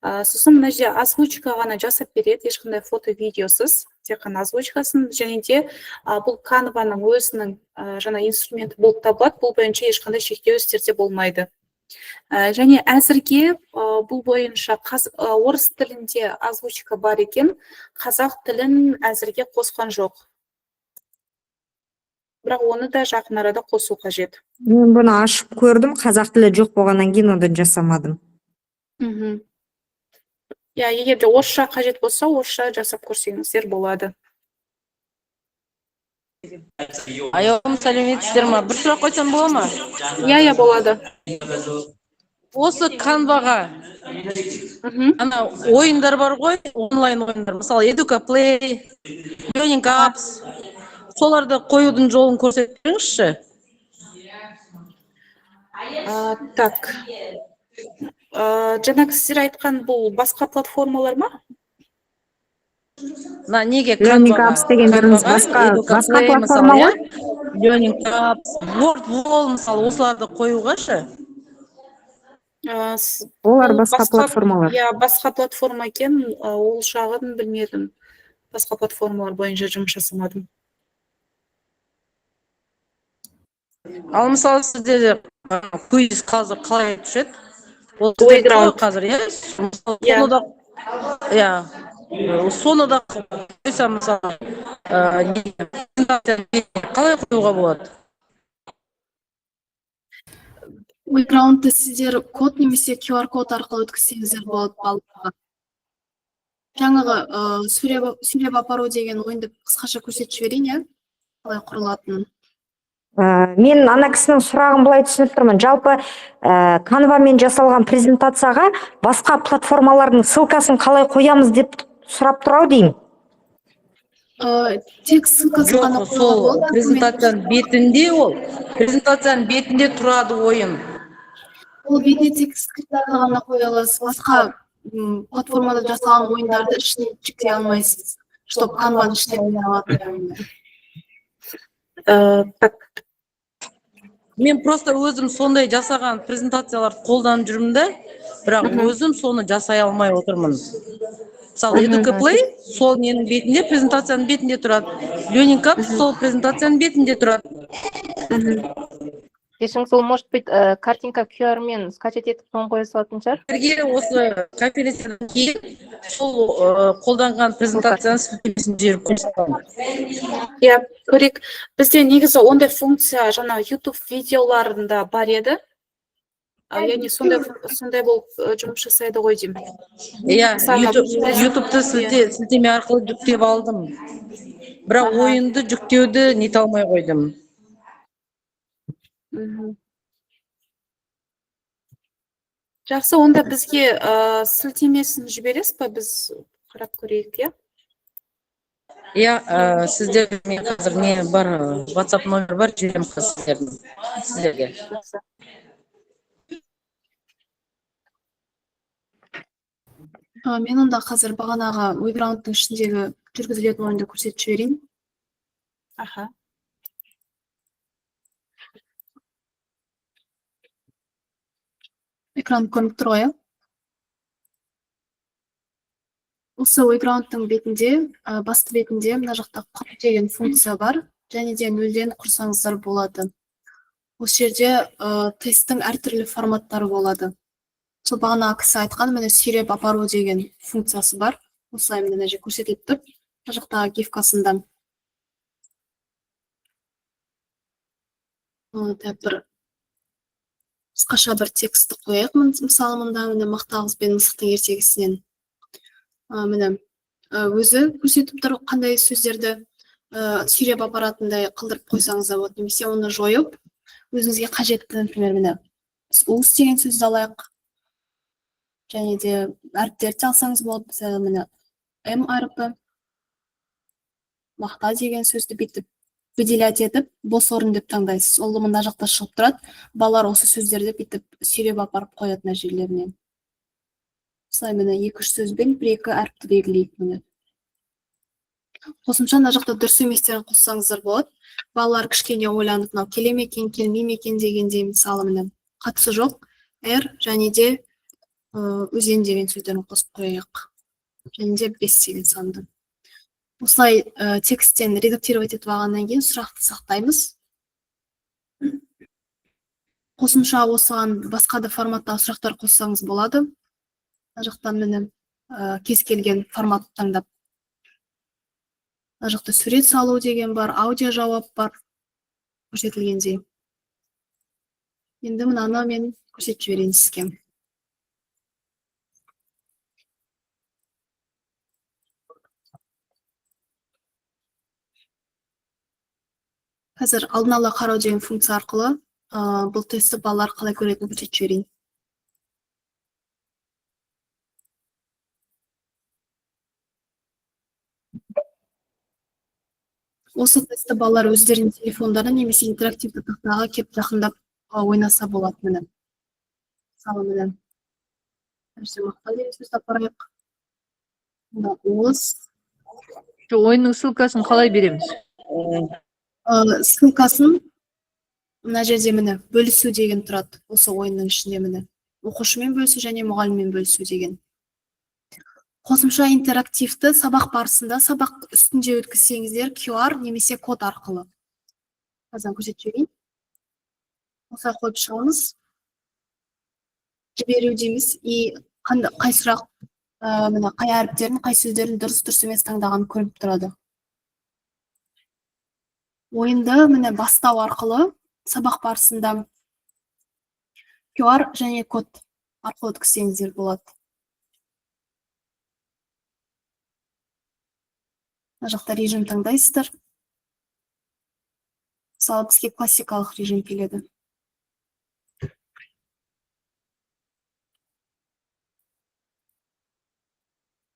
Сосын мына жерде озвучка ғана жасап береді, ешқандай фото видеосыз, тек қана озвучкасын. Және де бұл Канваның өзінің жаңа инструменті болып табылады, бұл бойынша ешқандай шектеу сіздерде болмайды. Және әзірге бұл бойынша орыс тілінде озвучка бар екен, қазақ тілін әзірге қосқан жоқ. Бірақ оны да жақын арада қосу қажет. Мен бұны ашып көрдім, қазақ тілі жоқ болғаннан кейін одан жасамадым. Иә, егер де орысша қажет болса, орысша жасап көрсеңіздер болады. Аяулым, сәлеметсіздер ма? Бір сұрақ қойсам бола ма? Иә, болады. Осы Канваға ана ойындар бар ғой, онлайн ойындар, мысалы, Educaplay, Learning Apps, соларды қоюдың жолын көрсетіп беріңізші. Так. Жаңағы сіздер айтқан бұл басқа платформалар ма? Мына неге? Learning Канваға. Apps дегендеріңіз Канваға, басқа Educaplay, платформа мысалы, ғой? иә? Learning Apps, WordWall, мысалы, осыларды қоюға ше. Олар Бұл басқа платформалар. Иә, басқа платформа екен, ол жағын білмедім. Басқа платформалар бойынша жұмыс жасамадым. Ал мысалы, сіздерде квиз қазір қалай түседі? Ол сіздерде Playground. ғой қазір, иә? Мысалы, Иә. соны да, иә, соны да қойса, мысалы, не, презентацияны қалай қоюға болады? Wayground-ты сіздер код немесе QR код арқылы өткізсеңіздер болады балаларға. Жаңағы сүйреп апару деген ойынды қысқаша көрсетіп жіберейін, иә? Қалай құрылатынын. Мен ана кісінің сұрағын былай түсініп тұрмын. Жалпы, Канвамен жасалған презентацияға басқа платформалардың ссылкасын қалай қоямыз деп сұрап тұр ау деймін. Тек ссылкасын ғана Жоқ, қоюға сол болады. презентацияның бетінде, ол презентацияның бетінде тұрады ойын. Ол бетіне тек скриптарды ғана қоя аласыз. Басқа платформада жасалған ойындарды ішіне жүктей алмайсыз, чтоб Канваның ішіне ойнай алатын ойындар. Так. Мен просто өзім сондай жасаған презентацияларды қолданып жүрмін да, бірақ өзім соны жасай алмай отырмын. Мысалы, Educaplay сол ненің бетінде, презентацияның бетінде тұрады. Learning Apps сол презентацияның бетінде тұрады. Кешіріңіз, ол может быть картинка QR мен скачать етіп, соны қоя салатын шығар. Сіздерге осы конференциядан кейін сол қолданған презентацияның сілтемесін жіберіп қоя саламын. Иә, көрейік. Бізде негізі ондай функция жаңа YouTube видеоларында бар еді. Яғни сондай болып жұмыс жасайды ғой деймін. Иә, Мысалы, YouTube-ты сілтеме арқылы жүктеп алдым. Бірақ ойынды жүктеуді нете алмай қойдым. Жақсы, онда бізге сілтемесін жібересіз ба, біз қарап көрейік, иә? Иә, сіздер мен қазір не бар, WhatsApp номер бар, жіберемін қазір сіздерге. Жақсы. Мен онда қазір бағанағы Wayground-тың ішіндегі жүргізілетін ойынды көрсетіп жіберейін. Аха. Экран көрініп тұр ғой, иә? Осы Wayground-тың бетінде, басты бетінде мына жақта құр деген функция бар, және де нөлден құрсаңыздар болады. Осы жерде тесттің әртүрлі форматтары болады. Сол бағана кісі айтқан, міне, сүйреп апару деген функциясы бар. Осылай мына жерде көрсетіліп тұр. Мына жақтағы гифкасында. Так, бір қысқаша бір текстті қояйық. Мысалы, мында міне мақта қыз бен мысықтың ертегісінен. Міне, өзі көрсетіп тұр, қандай сөздерді сүйреп апаратындай қылдырып қойсаңыз да болады, немесе оны жойып, өзіңізге қажетті, например, міне, уыс деген сөзді алайық. Және де әріптерді де алсаңыз болады. Мысалы, міне, М әрпі, мақта деген сөзді бүйтіп выделять етіп, бос орын деп таңдайсыз. Ол мына жақта шығып тұрады. Балалар осы сөздерді бүйтіп сүйреп апарып қояды мына жерлеріне. Осылай, міне, екі-үш сөзбен бір-екі әріпті белгілейік, міне. Қосымша мына жақта дұрыс еместерін қоссаңыздар болады. Балалар кішкене ойланып, мынау келе ме екен, келмей ме екен дегендей, мысалы, міне, қатысы жоқ Р және де өзен деген сөздерін қосып қояйық. Және де 5 деген санды. Осылай тексттен редактировать етіп алғаннан кейін сұрақты сақтаймыз. Қосымша осыған басқа да форматтағы сұрақтар қоссаңыз болады. Мына жақтан, міне, кез келген формат таңдап. Мына жақта сурет салу деген бар, аудио жауап бар көрсетілгендей. Енді мынаны мен көрсетіп жіберейін сізге. Қазір алдын ала қарау деген функция арқылы бұл тестті балалар қалай көретінін көрсетіп жіберейін. Осы тестті балалар өздерінің телефондарына немесе интерактивті тақтаға кеп жақындап ойнаса болады, міне. Мысалы, міне. Мына мақта деген сөзді апарайық. Мына уыз. Жоқ, ойынның ссылкасын қалай береміз? Ссылкасын мына жерде, міне, бөлісу деген тұрады. Осы ойынның ішінде, міне, оқушымен бөлісу және мұғаліммен бөлісу деген. Қосымша интерактивті сабақ барысында сабақ үстінде өткізсеңіздер QR немесе код арқылы. Қазір көрсетіп жіберейін. Осылай қойып шығамыз. Жіберу дейміз. И қай сұрақ, міне, қай әріптерін, қай сөздерін дұрыс емес таңдағанын көрініп тұрады. Ойынды, міне, бастау арқылы сабақ барысында QR және код арқылы өткізсеңіздер болады. Мына жақта режим таңдайсыздар. Мысалы, бізге классикалық режим келеді.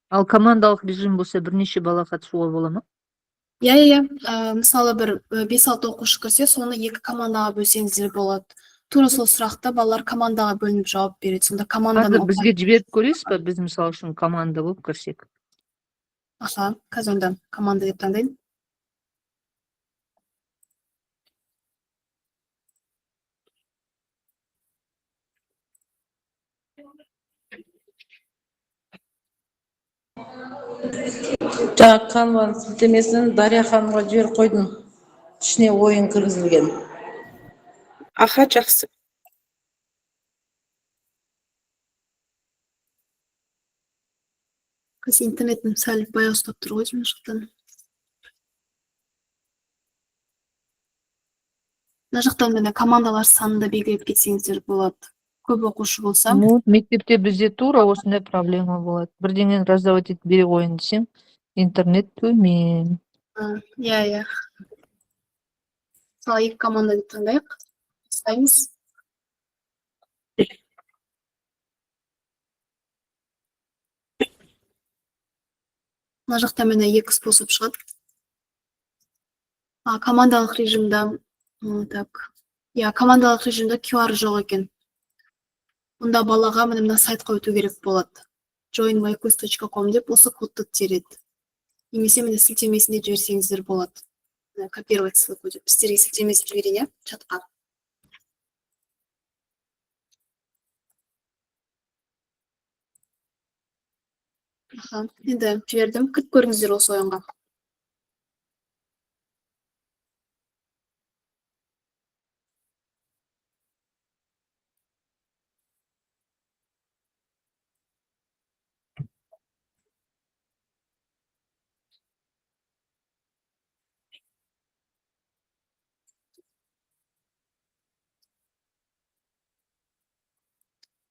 Ал командалық режим болса, бірнеше бала қатысуға бола ма? Иә, иә, иә. Мысалы, бір 5-6 оқушы кірсе, соны екі командаға бөлсеңіздер болады. Тура сол сұрақты балалар командаға бөлініп жауап береді. Сонда команданың Қазір бізге жіберіп көресіз ба? Біз, мысалы үшін, команда болып кірсек. Аха, қазір онда команда деп таңдайын. Жаңа Canva'ның сілтемесін Дария ханымға жіберіп қойдым. Ішіне ойын кіргізілген. Аха, жақсы. Қазір интернетім сәл баяу ұстап тұр ғой деймін мына жақтан. Мына жақтан, міне, командалар санын да белгілеп кетсеңіздер болады. Көп оқушы болса. Ну, мектепте бізде тура осындай проблема болады. Бірдеңені раздавать етіп бере қояйын десем, интернет төмен. Иә, иә. Мысалы, екі команда деп таңдайық. Бастаймыз. Мына жақта, міне, екі способ шығады. Командалық режимда, так. Иә, командалық режимда QR жоқ екен. Онда балаға, міне, мына сайтқа өту керек болады. Join my quiz точка ком деп осы кодты тереді. Немесе, міне, сілтемесін де жіберсеңіздер болады. Міне, копировать ссылку деп. Сіздерге сілтемесін жіберейін, иә, чатқа. Аха, енді жібердім. Кіріп көріңіздер осы ойынға.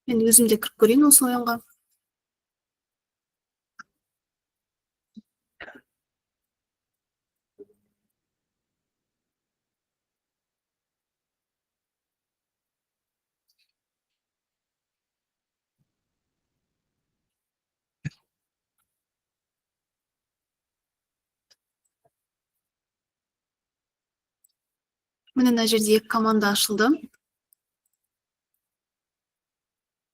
Мен өзім де кіріп көрейін осы ойынға. Міне, мына жерде екі команда ашылды.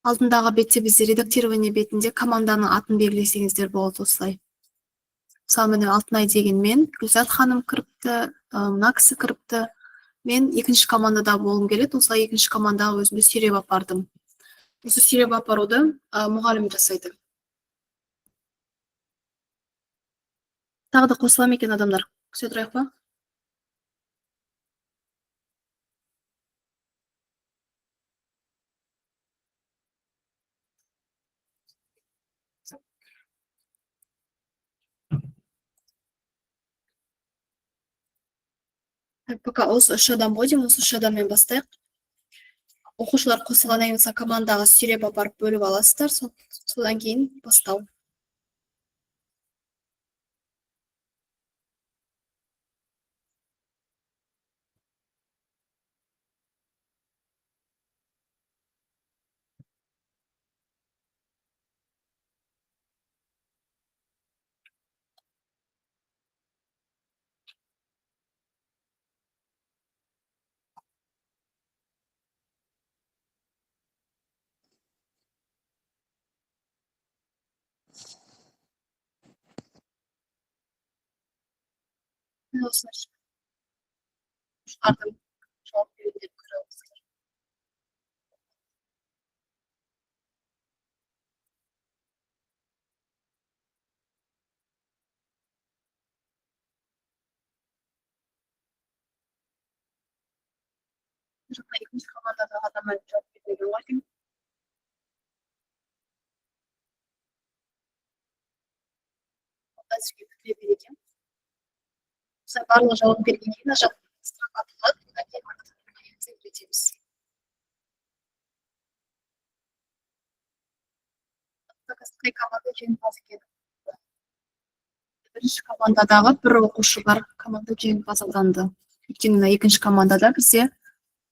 Алдындағы бетте бізде редактирование бетінде команданың атын белгілесеңіздер болады осылай. Мысалы, міне, Алтынай деген мен, Гүлзат ханым кіріпті, мына кісі кіріпті. Мен екінші командада болғым келеді, осылай екінші командаға өзімді сүйреп апардым. Осы сүйреп апаруды мұғалім жасайды. Тағы да қосыла ма екен адамдар? Күте тұрайық па? Так, пока осы үш адам ғой деймін, осы үш адаммен бастайық. Оқушылар қосылғаннан кейін мысалы командаға сүйреп апарып бөліп аласыздар, содан кейін бастау. Міне, осылайша. Оқушылардың жауап бергендерін көре аласыздар. Жаңа екінші командадағы адам әлі жауап бермеген ғой деймін. Әзірге күте берейік. Осылай барлығы жауап бергеннен кейін мына жақта сұрақ аталады, одан кейін үйретеміз. Қай команда жеңімпаз екен? Бірінші командадағы бір оқушы бар, команда жеңімпаз атанды. Өйткені мына екінші командада бізде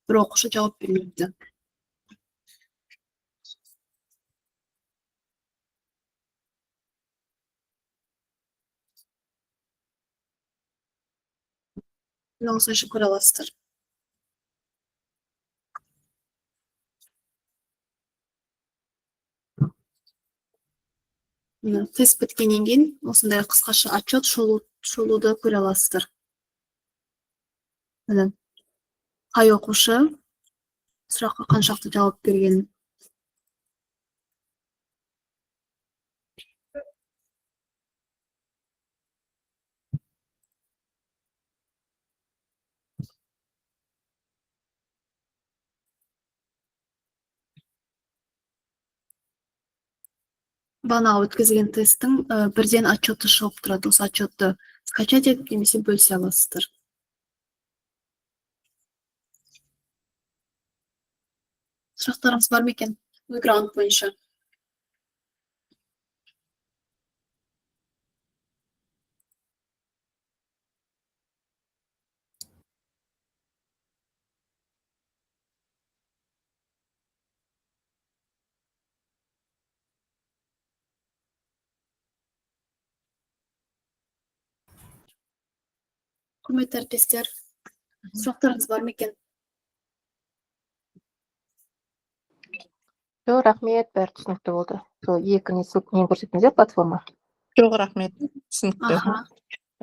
бір оқушы жауап бермепті. Мына осылайша көре аласыздар. Міне, тест біткеннен кейін осындай қысқаша отчет шолуды көре аласыздар. Міне, қай оқушы сұраққа қаншалықты жауап бергенін. Бағанағы өткізген тесттің бірден отчеты шығып тұрады. Осы отчетты скачать етіп немесе бөлісе аласыздар. Сұрақтарыңыз бар ма екен Wayground бойынша? Құрметті әріптестер, сұрақтарыңыз бар ма екен? Жоқ, рахмет, бәрі түсінікті болды. Сол екі не ссылка нені көрсеттіңіздер, платформа? Жоқ, рахмет, түсінікті.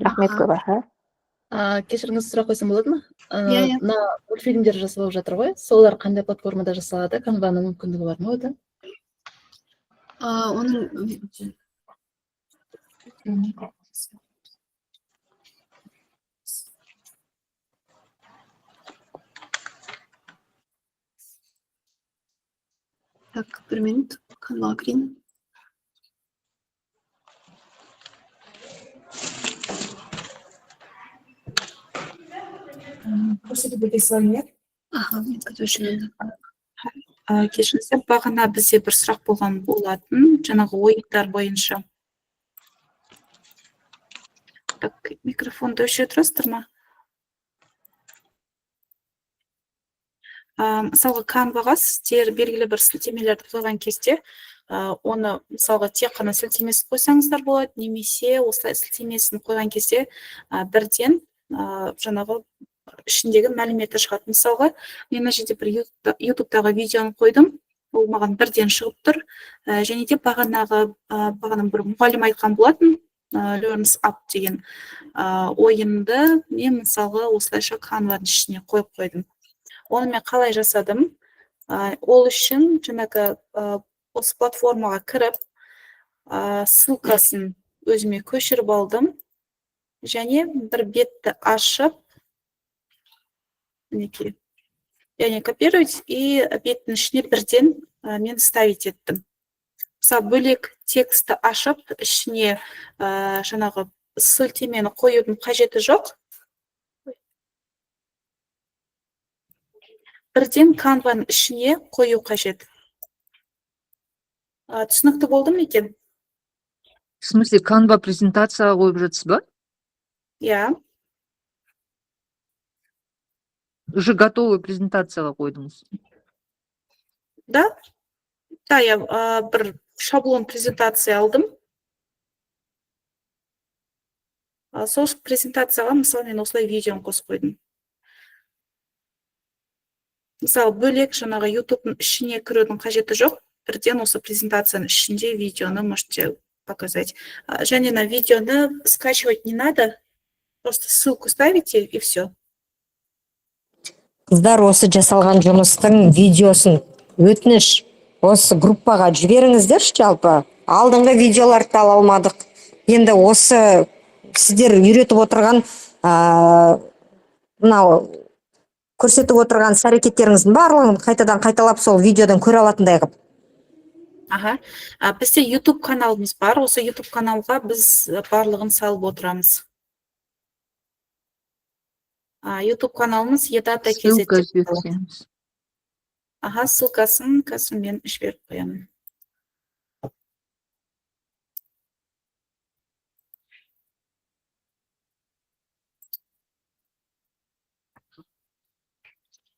Рахмет көп, аха. Кешіріңіз, сұрақ қойсам болады ма? Иә, иә. Мына мультфильмдер жасалып жатыр ғой, солар қандай платформада жасалады? Канваның мүмкіндігі бар ма ода? Оның Так, бір минут, Canva кірейін. Көрсетіп өте салайын, иә? Аха, мен күтуші. Кешіріңіздер, бағана бізде бір сұрақ болған болатын, жаңағы ойындар бойынша. Так, микрофонды өшіре тұрасыздар ма? Мысалға, Canva-ға сіздер белгілі бір сілтемелерді қойған кезде, оны мысалға тек қана сілтемесін қойсаңыздар болады, немесе осылай сілтемесін қойған кезде, бірден, жаңағы Ішіндегі мәліметі шығады. Мысалға, мен мына жерде бір Ютубтағы видеоны қойдым, ол маған бірден шығып тұр. Және де бағана бір мұғалім айтқан болатын, Learns Up деген ойынды мен мысалға осылайша Canva'ның ішіне қойып қойдым. Оны мен қалай жасадым? Ол үшін жаңағы осы платформаға кіріп, ссылкасын өзіме көшіріп алдым және бір бетті ашып, мінекей, яғни копировать, и беттің ішіне бірден мен ставить еттім. Мысалы, бөлек текстті ашып, ішіне жаңағы сілтемені қоюдың қажеті жоқ. Бірден Canva'ның ішіне қою қажет. Түсінікті болды ма екен? В смысле, Canva презентацияға қойып жатсыз ба? Иә. Уже готовый презентацияға қойдыңыз. Да? Да, я бір шаблон презентация алдым. Сол презентацияға, мысалы, мен осылай видеоны қосып қойдым. Мысалы, бөлек жаңағы YouTube-ның ішіне кірудің қажеті жоқ. Бірден осы презентацияның ішінде видеоны можете показать. Және на видеоны скачивать не надо. Просто ссылку ставите и все. Қыздар, осы жасалған жұмыстың видеосын өтініш осы группаға жіберіңіздерші. Жалпы алдыңғы видеоларды да ала алмадық. Енді осы сіздер үйретіп отырған, мынау көрсетіп отырған іс әрекеттеріңіздің барлығын қайтадан қайталап, сол видеодан көре алатындай қылып. Аха. Бізде YouTube каналымыз бар. Осы YouTube каналға біз барлығын салып отырамыз. YouTube каналымыз Едата KZ Ссылка деп аталады. жіберсеңіз. Аха, ссылкасын қазір мен жіберіп қоямын.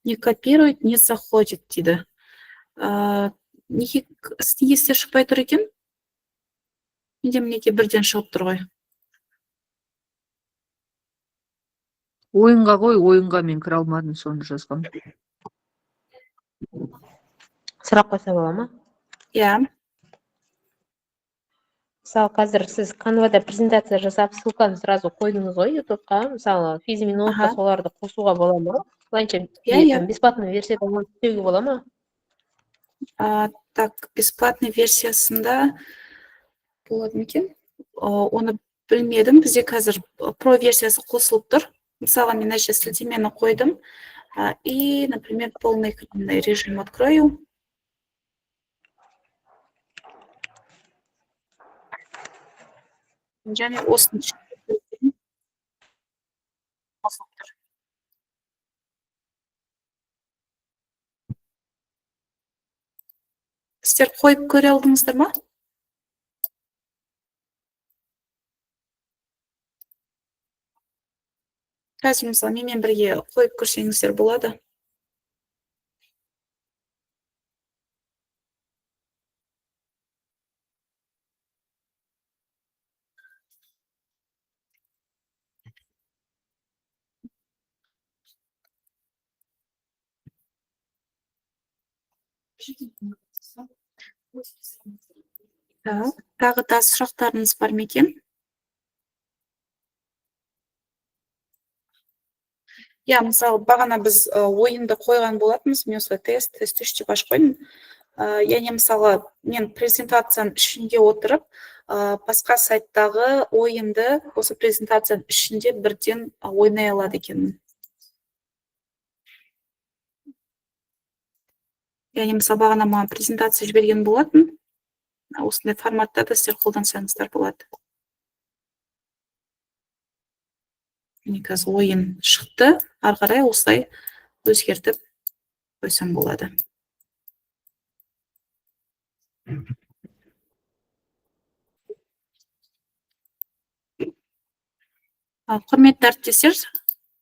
Не копирует, не заходит дейді. Неге есте шықпай тұр екен? Менде мінекей бірден шығып тұр ғой. Ойынға ғой, ойынға мен кіре алмадым, соны жазғам. Сұрақ қойса бола ма? Иә. Мысалы, қазір сіз Canva'да презентация жасап, ссылканы сразу қойдыңыз ғой YouTube-қа. Мысалы, физминутка, соларды қосуға бола ма? Былайынша, Иә, иә. бесплатный версияда оны істеуге бола ма? Так, бесплатный версиясында болады ма екен? Оны білмедім. Бізде қазір про версиясы қосылып тұр. Мысалға, мен мына жерде сілтемені қойдым. И, например, полный экранный режим открою. Және осының ішінде қосылып тұр. Сіздер қойып көре алдыңыздар ма? Қазір, мысалы, менімен бірге қойып көрсеңіздер болады. Так, тағы да сұрақтарыңыз бар ма екен? Иә, мысалы, бағана біз ойынды қойған болатынбыз, мен осылай тест, тест 3 деп ашып қойдым. Яғни, мысалы, мен презентацияның ішінде отырып, басқа сайттағы ойынды осы презентацияның ішінде бірден ойнай алады екенмін. Яғни, мысалы, бағана маған презентация жіберген болатын. Осындай форматта да сіздер қолдансаңыздар болады. Міне, қазір ойын шықты, ары қарай осылай өзгертіп қойсам болады. Құрметті әріптестер,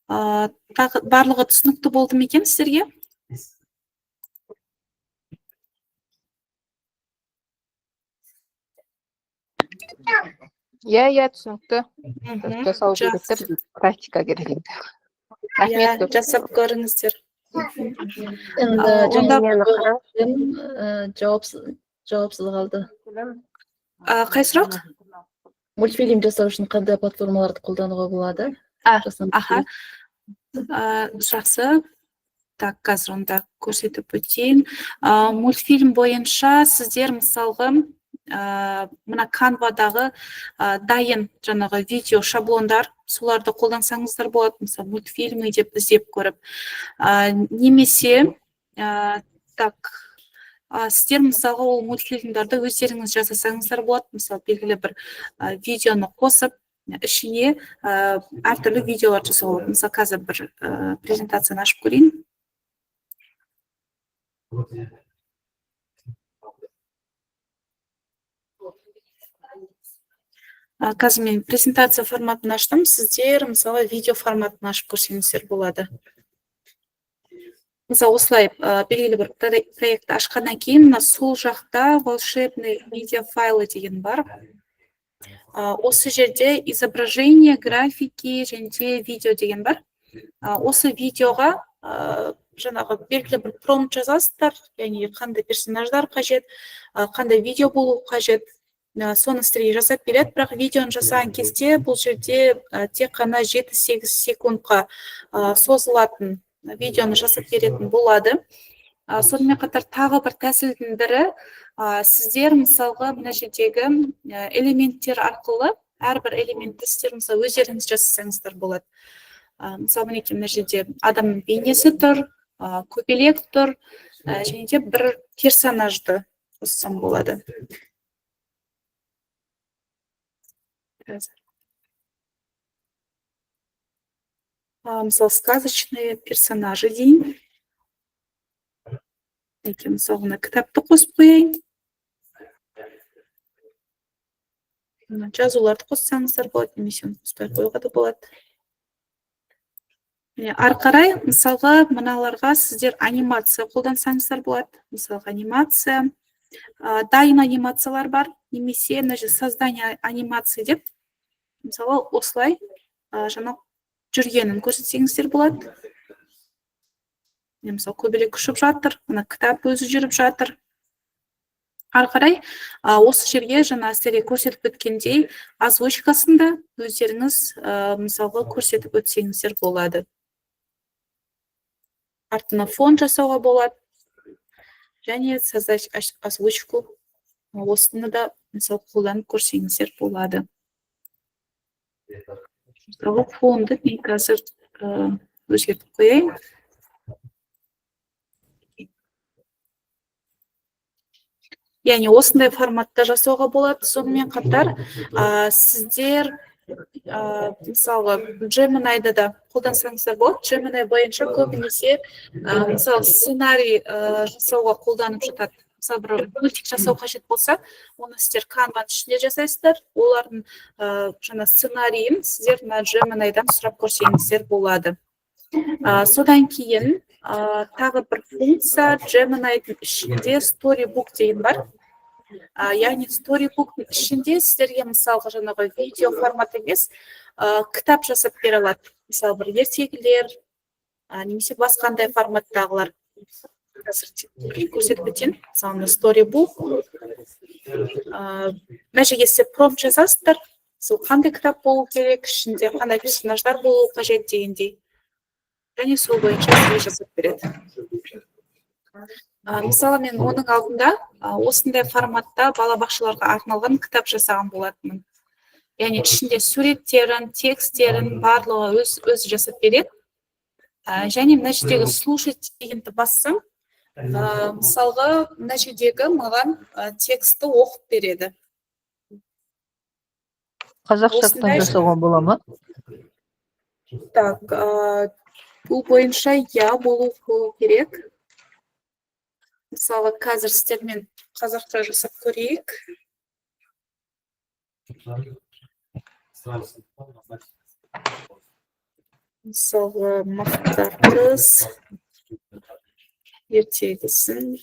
тағы барлығы түсінікті болды ма екен сіздерге? Иә, иә, түсінікті. Жасау керек Жақсы. те, практика керек енді. Рахмет Иә, көп. жасап көріңіздер. Енді Онда жаңағы жауапсыз қалды. Қай сұрақ? Мультфильм жасау үшін қандай платформаларды қолдануға болады? Жасанды Аха. интеллект. Жақсы. Так, қазір онда көрсетіп өтейін. Мультфильм бойынша сіздер мысалғы мына Canvадағы дайын жаңағы видео шаблондар, соларды қолдансаңыздар болады, мысалы мультфильмы деп іздеп көріп. Немесе так, сіздер мысалға ол мультфильмдарды өздеріңіз жасасаңыздар болады, мысалы белгілі бір видеоны қосып, ішіне әртүрлі видеолар жасауға болады. Мысалы қазір бір презентацияны ашып көрейін. Қазір мен презентация форматын аштым, сіздер мысалы видео форматын ашып көрсеңіздер болады. Мысалы осылай белгілі бір проектті ашқаннан кейін мына сол жақта волшебный медиа файлы деген бар. Осы жерде изображение, графики және де видео деген бар. Осы видеоға жаңағы белгілі бір промпт жазасыздар, яғни қандай персонаждар қажет, қандай видео болу қажет, соны сіздерге жасап береді. Бірақ видеоны жасаған кезде бұл жерде тек қана 7-8 секундқа созылатын видеоны жасап беретін болады. Сонымен қатар тағы бір тәсілдің бірі, сіздер мысалға мына жердегі элементтер арқылы әрбір элементті сіздер мысалы өздеріңіз жасасаңыздар болады. Мысалы мінекей мына жерде адамның бейнесі тұр, көбелек тұр, және де бір персонажды қоссам болады. Қазір. Мысалы сказочные персонажи дейін. Мінекей мысалы мына кітапты қосып қояйын. Мына жазуларды қоссаңыздар болады, немесе оны қоспай қоюға да болады. Міне, ары қарай мысалға мыналарға сіздер анимация қолдансаңыздар болады. Мысалға анимация, дайын анимациялар бар, немесе мына жерде создание анимации деп, мысалы осылай, жаңа жүргенін көрсетсеңіздер болады. Міне, мысалы көбелек ұшып жатыр, мына кітап өзі жүріп жатыр. Ары қарай, осы жерге жаңа сіздерге көрсетіп өткендей озвучкасын да өздеріңіз, мысалға көрсетіп өтсеңіздер болады. Артына фон жасауға болады. Және создать озвучку, осыны да мысалы қолданып көрсеңіздер болады. Мысалы фонды мен қазір өзгертіп қояйын. Яғни осындай форматта жасауға болады. Сонымен қатар, сіздер, мысалы Gemini'да да қолдансаңыздар болады. Gemini бойынша көбінесе, мысалы сценарий жасауға қолданып жатады. Мысалы бір мультик жасау қажет болса, оны сіздер Canva-ның ішінде жасайсыздар. Олардың, жаңа сценарийін сіздер мына Gemini'дан сұрап көрсеңіздер болады. Содан кейін, тағы бір функция Gemini'дің ішінде Storybook деген бар. Яғни Storybook'тың ішінде сіздерге мысалға жаңағы видео формат емес, кітап жасап бере алады. Мысалы бір ертегілер, немесе басқандай форматтағылар. Қазір көрсетіп өтейін. Мысалы мына Storybook. Мына жерге сіздер промпт жазасыздар. Сол қандай кітап болу керек, ішінде қандай персонаждар болу қажет дегендей. Және сол бойынша сізге жасап береді. Мысалы мен оның алдында, осындай форматта балабақшаларға арналған кітап жасаған болатынмын. Яғни ішінде суреттерін, тексттерін барлығы өзі жасап береді. Және мына жердегі слушать дегенді бассам, мысалға мына жердегі маған, текстті оқып береді. Қазақшадан Осындай жасауға бола ма? Так, бұл бойынша иә болу керек. Мысалы, қазір сіздермен қазақша жасап көрейік. Мысалы, мақтар қыз ертегісін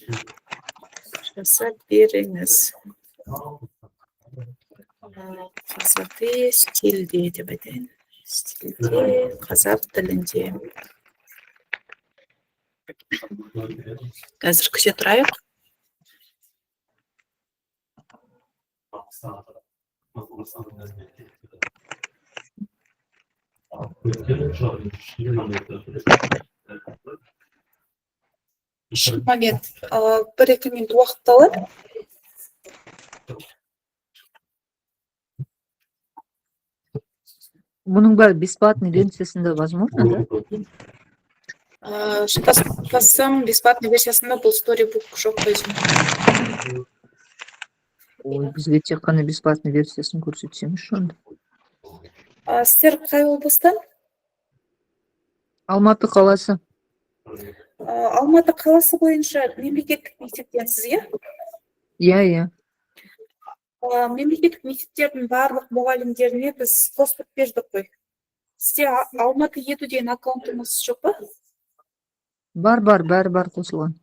жасап беріңіз. Қазақи стильде деп айтайын. Стилде, қазақ тілінде. Қазір күте тұрайық. Шықпаған, 1-2 минут уақыт алады. Бұның бәрі бесплатный версиясында возможно, да? Шатаспасам, бесплатный версиясында бұл Storybook жоқ қой деймін. Ой, бізге тек қана бесплатный версиясын көрсетсеңізші онда. Сіздер қай облыстан? Алматы қаласы. Алматы қаласы бойынша мемлекеттік мектептенсіз, иә? Иә, иә. Мемлекеттік мектептердің барлық мұғалімдеріне біз қосып бердік қой. Сізде Алматы Edu деген аккаунтыңыз жоқ па? Бар, бар, бәрі бар қосылған.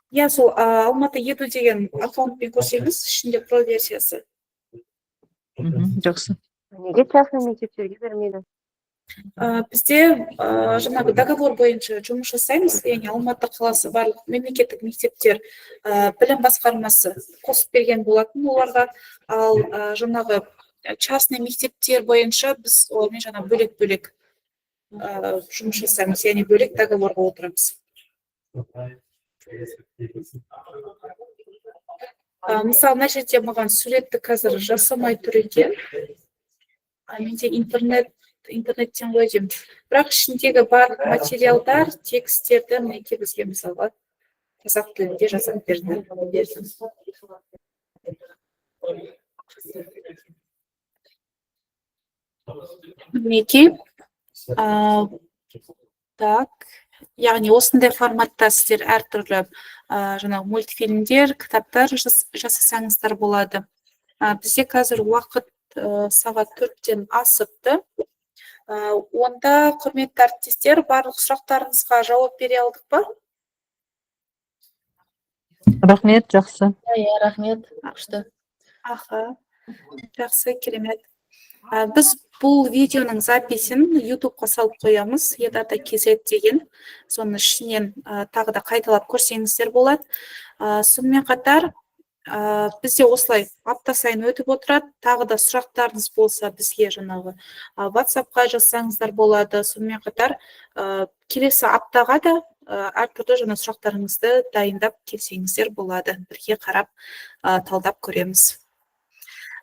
Иә, сол Алматы Edu деген аккаунтпен көрсеңіз, ішінде про версиясы. Жақсы. Неге частный мектептерге бермейді? Бізде жаңағы договор бойынша жұмыс жасаймыз, яғни Алматы қаласы барлық мемлекеттік мектептер, білім басқармасы қосып берген болатын оларға, ал жаңағы частный мектептер бойынша біз олармен жаңа бөлек-бөлек жұмыс жасаймыз, яғни бөлек договорға отырамыз. Мысалы, мына жерде маған суретті қазір жасамай тұр екен. Менде интернеттен ғой деймін. Бірақ ішіндегі барлық материалдар, тексттерді мінекей бізге мысалға қазақ тілінде жасап берді. Мінекей. Так, яғни осындай форматта сіздер әртүрлі жаңағы мультфильмдер, кітаптар жасасаңыздар болады. Бізде қазір уақыт сағат 4-тен асыпты. Онда, құрметті әріптестер, барлық сұрақтарыңызға жауап бере алдық па? Рахмет, жақсы. Иә, рахмет, күшті. Аха, жақсы, керемет. Біз бұл видеоның записін YouTube-қа салып қоямыз, Едата KZ деген. Соның ішінен тағы да қайталап көрсеңіздер болады. Сонымен қатар, бізде осылай апта сайын өтіп отырады. Тағы да сұрақтарыңыз болса, бізге жаңағы WhatsApp-қа жазсаңыздар болады. Сонымен қатар, келесі аптаға да әртүрлі жаңа сұрақтарыңызды дайындап келсеңіздер болады. Бірге қарап, талдап көреміз.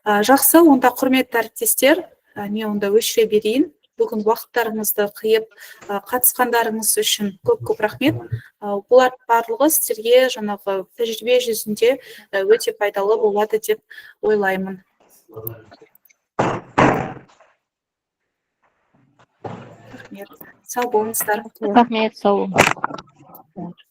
Жақсы, онда құрметті әріптестер, мен онда өшіре берейін. Бүгін уақыттарыңызды қиып, қатысқандарыңыз үшін көп-көп рахмет. Бұлар барлығы сіздерге жаңағы тәжірибе жүзінде өте пайдалы болады деп ойлаймын. Рахмет. Сау болыңыздар. Рахмет, сау болыңыз.